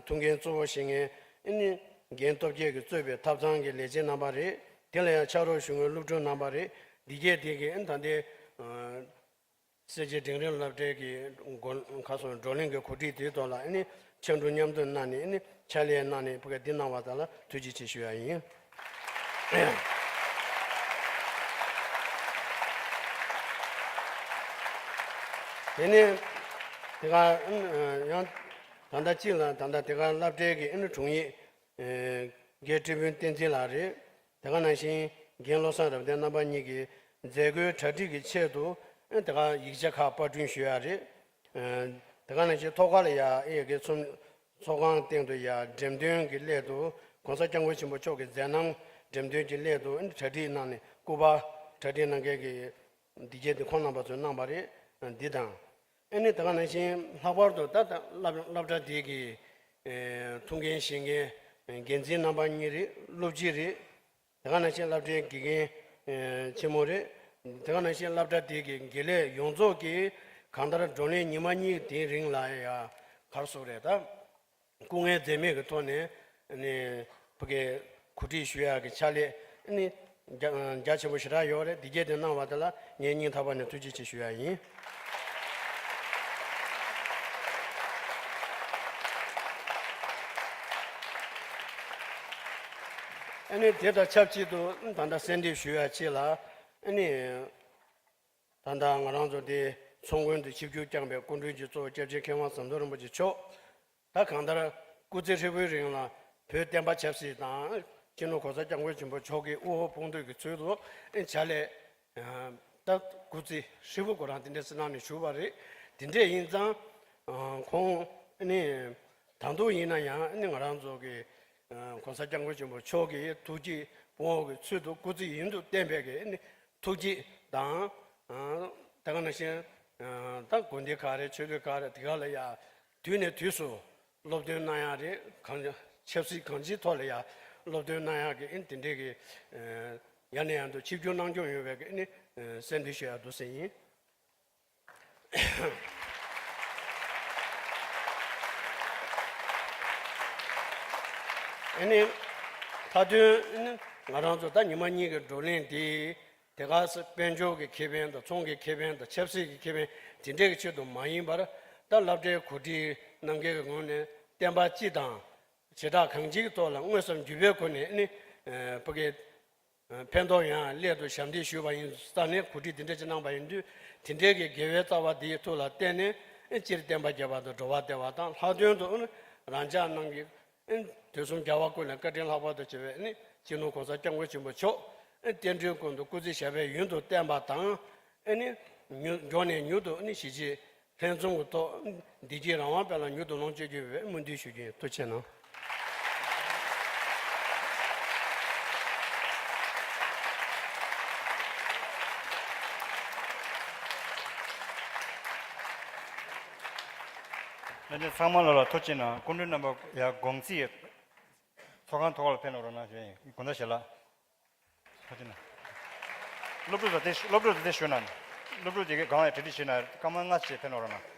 ཐུགས་འགན་གཙོ་བོ་བཞེས་མཁན་ཨ་ནི་རྒན་སྟོབས་རྒྱལ་གྱིས་གཙོས་པའི་ཐབ་ཚང་གི་ལས་བྱེད་རྣམ་པ་རེད། དེ་ལ་ཡང་ཕྱག་རོགས་ཞུ་མཁན་སློབ་ཕྲུག་རྣམ་པ་རེད། འདི་གས་དེ་གི་ཨ་ནི་ད་ལྟའི་སེར་བྱེས་འབྲིང་རིམ་སློབ་གྲྭའི་གི་འགོ་ཁ་སོང་བགྲོ་གླེང་གི་གོ་སྒྲིག་དེའི་ཐོག་ལ་ཨ་ནི་ཕྱག་འགྲོ་མཉམ་འདེགས་གནང་ནས་ཨ་ནི་ཕྱག་ལས་གནང་ནས་ཕ་གི་འདི་གནང་བ་དག་ལ་ཐུགས་རྗེ་ཆེ་ཞུ་ཡ་ཡིན། དེ་ནས་དེ་ག་ཡང་ད་ལྟ་གཅིག་ལ་ད་ལྟ་དེ་ག་སློབ་གྲྭའི་གི་ཨ་ནི་དྲུང་ཡིག་རྒན་ཁྲི་དཔོན་བསྟན་འཛིན་ལགས་རེད། དེ་ག་ནང་བཞིན་རྒན་བློ་བཟང་རབ་བརྟན་རྣམ་པ་གཉིས་ཀྱིས་མཛད་སྒོའི་གྲ་སྒྲིག་གི་ཆེད་དུ་དེ་ག་ཡིག་ཆ་ཁག་པར་སྐྲུན་ཞུ་ཡ་རེད། དེ་ག་ནང་བཞིན་ཐོག་ཁ་ལ་ཡ་ཨེ་ཡ་གི་ཚོགས་ཚོགས་ཁང་སྟེང་དུ་ཡ་འགྲེམས་སྟོན་གྱི་སླད་དུ་༸གོང་ས་༸སྐྱབས་མགོན་ཆེན་པོ་མཆོག་གི་མཛད་རྣམ་འགྲེམས་སྟོན་གྱི་སླད་དུ་གྲ་སྒྲིག་གནང་ནས་སྐུ་པར་གྲ་སྒྲིག་གནང་མཁན་གྱི་འདི་གས་དེ་ཁོང་རྣམ་པ་ཚོས་གནང་བ་རེད། འདི་དང་། ཨ་ནི་དེ་ག་ནང་བཞིན་ལྷག་པར་དུ་ད་ལྟ་སློབ་སློབ་གྲྭ་དེ་གི་ཐུགས་འགན་བཞེས་མཁན་འགན་འཛིན་རྣམ་པ་གཉིས་རེད། སློབ་སྤྱི་རེད། དེ་ག་ནང་བཞིན་སློབ་གྲྭའི་དགེ་རྒན་ཆེན་མོ་རེད། དེ་ག་ནང་བཞིན་སློབ་གྲྭ་དེ་གི་དགེ་ལས་ཡོངས་རྫོགས་ཀྱིས་གང་ལྟར་བགྲོ་གླེང་ཉི་མ་གཉིས་དེའི་རིང་ལ་ཡ་ག་རེ་ཟེར་དགོས་རེད་ད། སྐུ་ངལ་འཛེམས་མེད་ཀྱི་ཐོག་ནས་ནི་ཕ་གིའི་གོ་སྒྲིག་ཞུ་ཡག་གི་ཕྱག་ལས་ནི་རྒྱ་རྒྱ་ཆེན་པོ་ཞེ་དྲག་ཡོད་རེད། འདི་གས་དེ་གནང་བ་དེ་ལ་ངས་སྙིང་ཐག་པ་ནས་ཐུགས་རྗེ་ཆེ་ཞུ་ཡག་ཡིན། ཨ་ནི་དེ་དང་ཆབས་ཅིག་ཏུ་ད་ལྟ་གསལ་འདེབས་ཞུ་ཡག་ཅིག་ལ་ཨ་ནི། ད་ལྟ་ང་རང་ཚོ་འདི་ཚོགས་མགོན་དུ་ཆིབས་བསྒྱུར་བསྐྱངས་པའི་སྐུ་མགྲོན་གྱི་གཙོ་བོ་སྐྱབས་རྗེ་མཁས་དབང་ཟམ་གདོང་རིན་པོ་ཆེ་མཆོག་ད་གང་ལྟར་སྐུ་ཚེ་ཧྲིལ་པོའི་རིང་ལ་བོད་བསྟན་པ་ཆབ་སྲིད་དང་སྤྱི་ནོར་༸གོང་ས་༸སྐྱབས་མགོན་ཆེན་པོ་མཆོག་གི་དབུ་འོག་དཔུང་འདེགས་ཀྱི་ཚུལ་དུ་ཨེ་བྱ་ལས་ད་སྐུ་ཚེ་ཧྲིལ་པོ་ཁོ་རང་དེ་འདྲ་སེ་གནང་ནས་བཞུགས་པ་རེད། དེ་འདྲས་ཡིན་ཙང་ཁོང་ནི་ད་དུང་ཡིན་ན་ཡང་ནི་ང་རང་ཚོ་གི་༸གོང་ས་༸སྐྱབས་མགོན་ཆེན་པོ་མཆོག་གི་ཐུགས་བསྐྱེད་དཔུང་འོག་གི་ཚུལ་དུ་སྐུ་ཚེ་ཡུན་དུ་བརྟན་པའི་གི་ནི་ཐུགས་བསྐྱེད་དང་། ཨ་ད་ག་ནང་བཞིན་ཨ་ད་དགོན་སྡེ་ག་རེ་ཆོས་སྡེ་ག་རེ་དེ་ག་ལ་ཡ་དུས་ནས་དུས་སུ་སློབ་སྟོན་གནང་ཡག་རེད། གང་ཆབ་སྲིད་གང་ཅིའི་ཐོག་ལ་ཡ་སློབ་སྟོན་གནང་ཡག་གི་ཨ་ནི་དེ་འདྲའི་གི་ཨ་ཡང་ནས་ཡང་དུ་ཆིབས་བསྒྱུར་གནང་སྐྱོང་ཡོང་བའི་གི་ཨ་ནི་ཨ་གསལ་འདེབས་ཞུ་ཡག་འདུག་ཟེར་ཡིན། ཨ་ནི་མཐའ་དོན་ཨ་ནི་ང་རང་ཚོ་ད་ཉི་མ་གཉིས་ཀྱི་བགྲོ་གླེང་འདི་དེ་ག་ས་དཔལ་འབྱོར་གྱི་ཁེ་ཕན་དང་ཚོང་གི་ཁེ་ཕན་དང་ཆབ་སྲིད་ཀྱི་ཁེ་ཕན་དེ་འདྲས་ཀྱི་ཆེད་དུ་མ་ཡིན་པར་ད་སློབ་གྲྭའི་གོ་སྒྲིག་གནང་མཁན་གྱི་ངོས་ནས་བསྟན་པ་སྤྱི་དང་བྱེ་བྲག་གང་ཅིའི་ཐོག་ལ་དངོས་སམ་བརྒྱུད་པའི་སྒོ་ནས་ཨ་ནི་ཕ་གི་ཕན་ཐོགས་ཡོང་ཡག་སླད་དུ་ཞབས་འདེགས་ཞུས་པ་ཡིན་ཙང་ནས་གོ་སྒྲིག་འདི་འདྲ་ཅིག་གནང་པ་ཡིན་དུས་དེ་འདྲའི་གི་དགེ་བའི་རྩ་བ་འདིའི་ཐོག་ལ་བརྟེན་ནས་སྤྱིར་བསྟན་པ་རྒྱས་པ་དང་འགྲོ་བ་བདེ་བ་དང་ལྷག་དོན་དུ་རང་ཅག་རྣམས་ཀྱི་དུས་གསུམ་རྒྱལ་བ་ཀུན་ལ་བཀའ་དྲིན་ལྷག་པར་དུ་བྱེད་པའི་སྤྱི་ནོར་༸གོང་ས་༸སྐྱབས་མགོན་ཆེན་པོ་མཆོག་རྟེན་འབྲེལ་ཀུན་ཏུ་སྐུ་ཚེ་ཞབས་པད་ཡུན་དུ་བརྟན་པ་དང་། མྱུར་མགྱོགས་ནས་མྱུར་དུ་གཞིས་བྱེས་ལྷན་འཛོམས་ཀྱི་ཐོག་བདེ་སྐྱིད་རང་དབང་དཔལ་ལ་མྱུར་དུ་ལོངས་སྤྱོད་རྒྱུ་ཡོད་པའི་སྨོན་འདུན་ཞུ་རྒྱུ་ཡིན། ཐུགས་རྗེ་གནང་། ལྷན་རྒྱས་ཚང་མ་ལ་ལ་ཐུགས་རྗེ་གནང་། སྐུ་མགྲོན་རྣམ་པ་ཡར་དགོང་ཚིགས་ཚོགས་ཁང་ཐོག་ལ་ཕེབས་གནང་རོགས་གནང་ཞུ་ཡིན། དགོང་དག་ཞལ་ལག་ཐུགས་རྗེ་གནང་། སློབ་ཕྲུག་ཚོ་དེ་སློབ་ཕྲུག་ཚོ་དེ་ཞུ་ན། སློབ་ཕྲུག་དེ་གའི་སྒང་ལ་གྲ་སྒྲིག་བྱེད་ན་སྐར་མ་ལྔ་ཕྱེད་ཕེབས་གནང་རོགས་གནང་།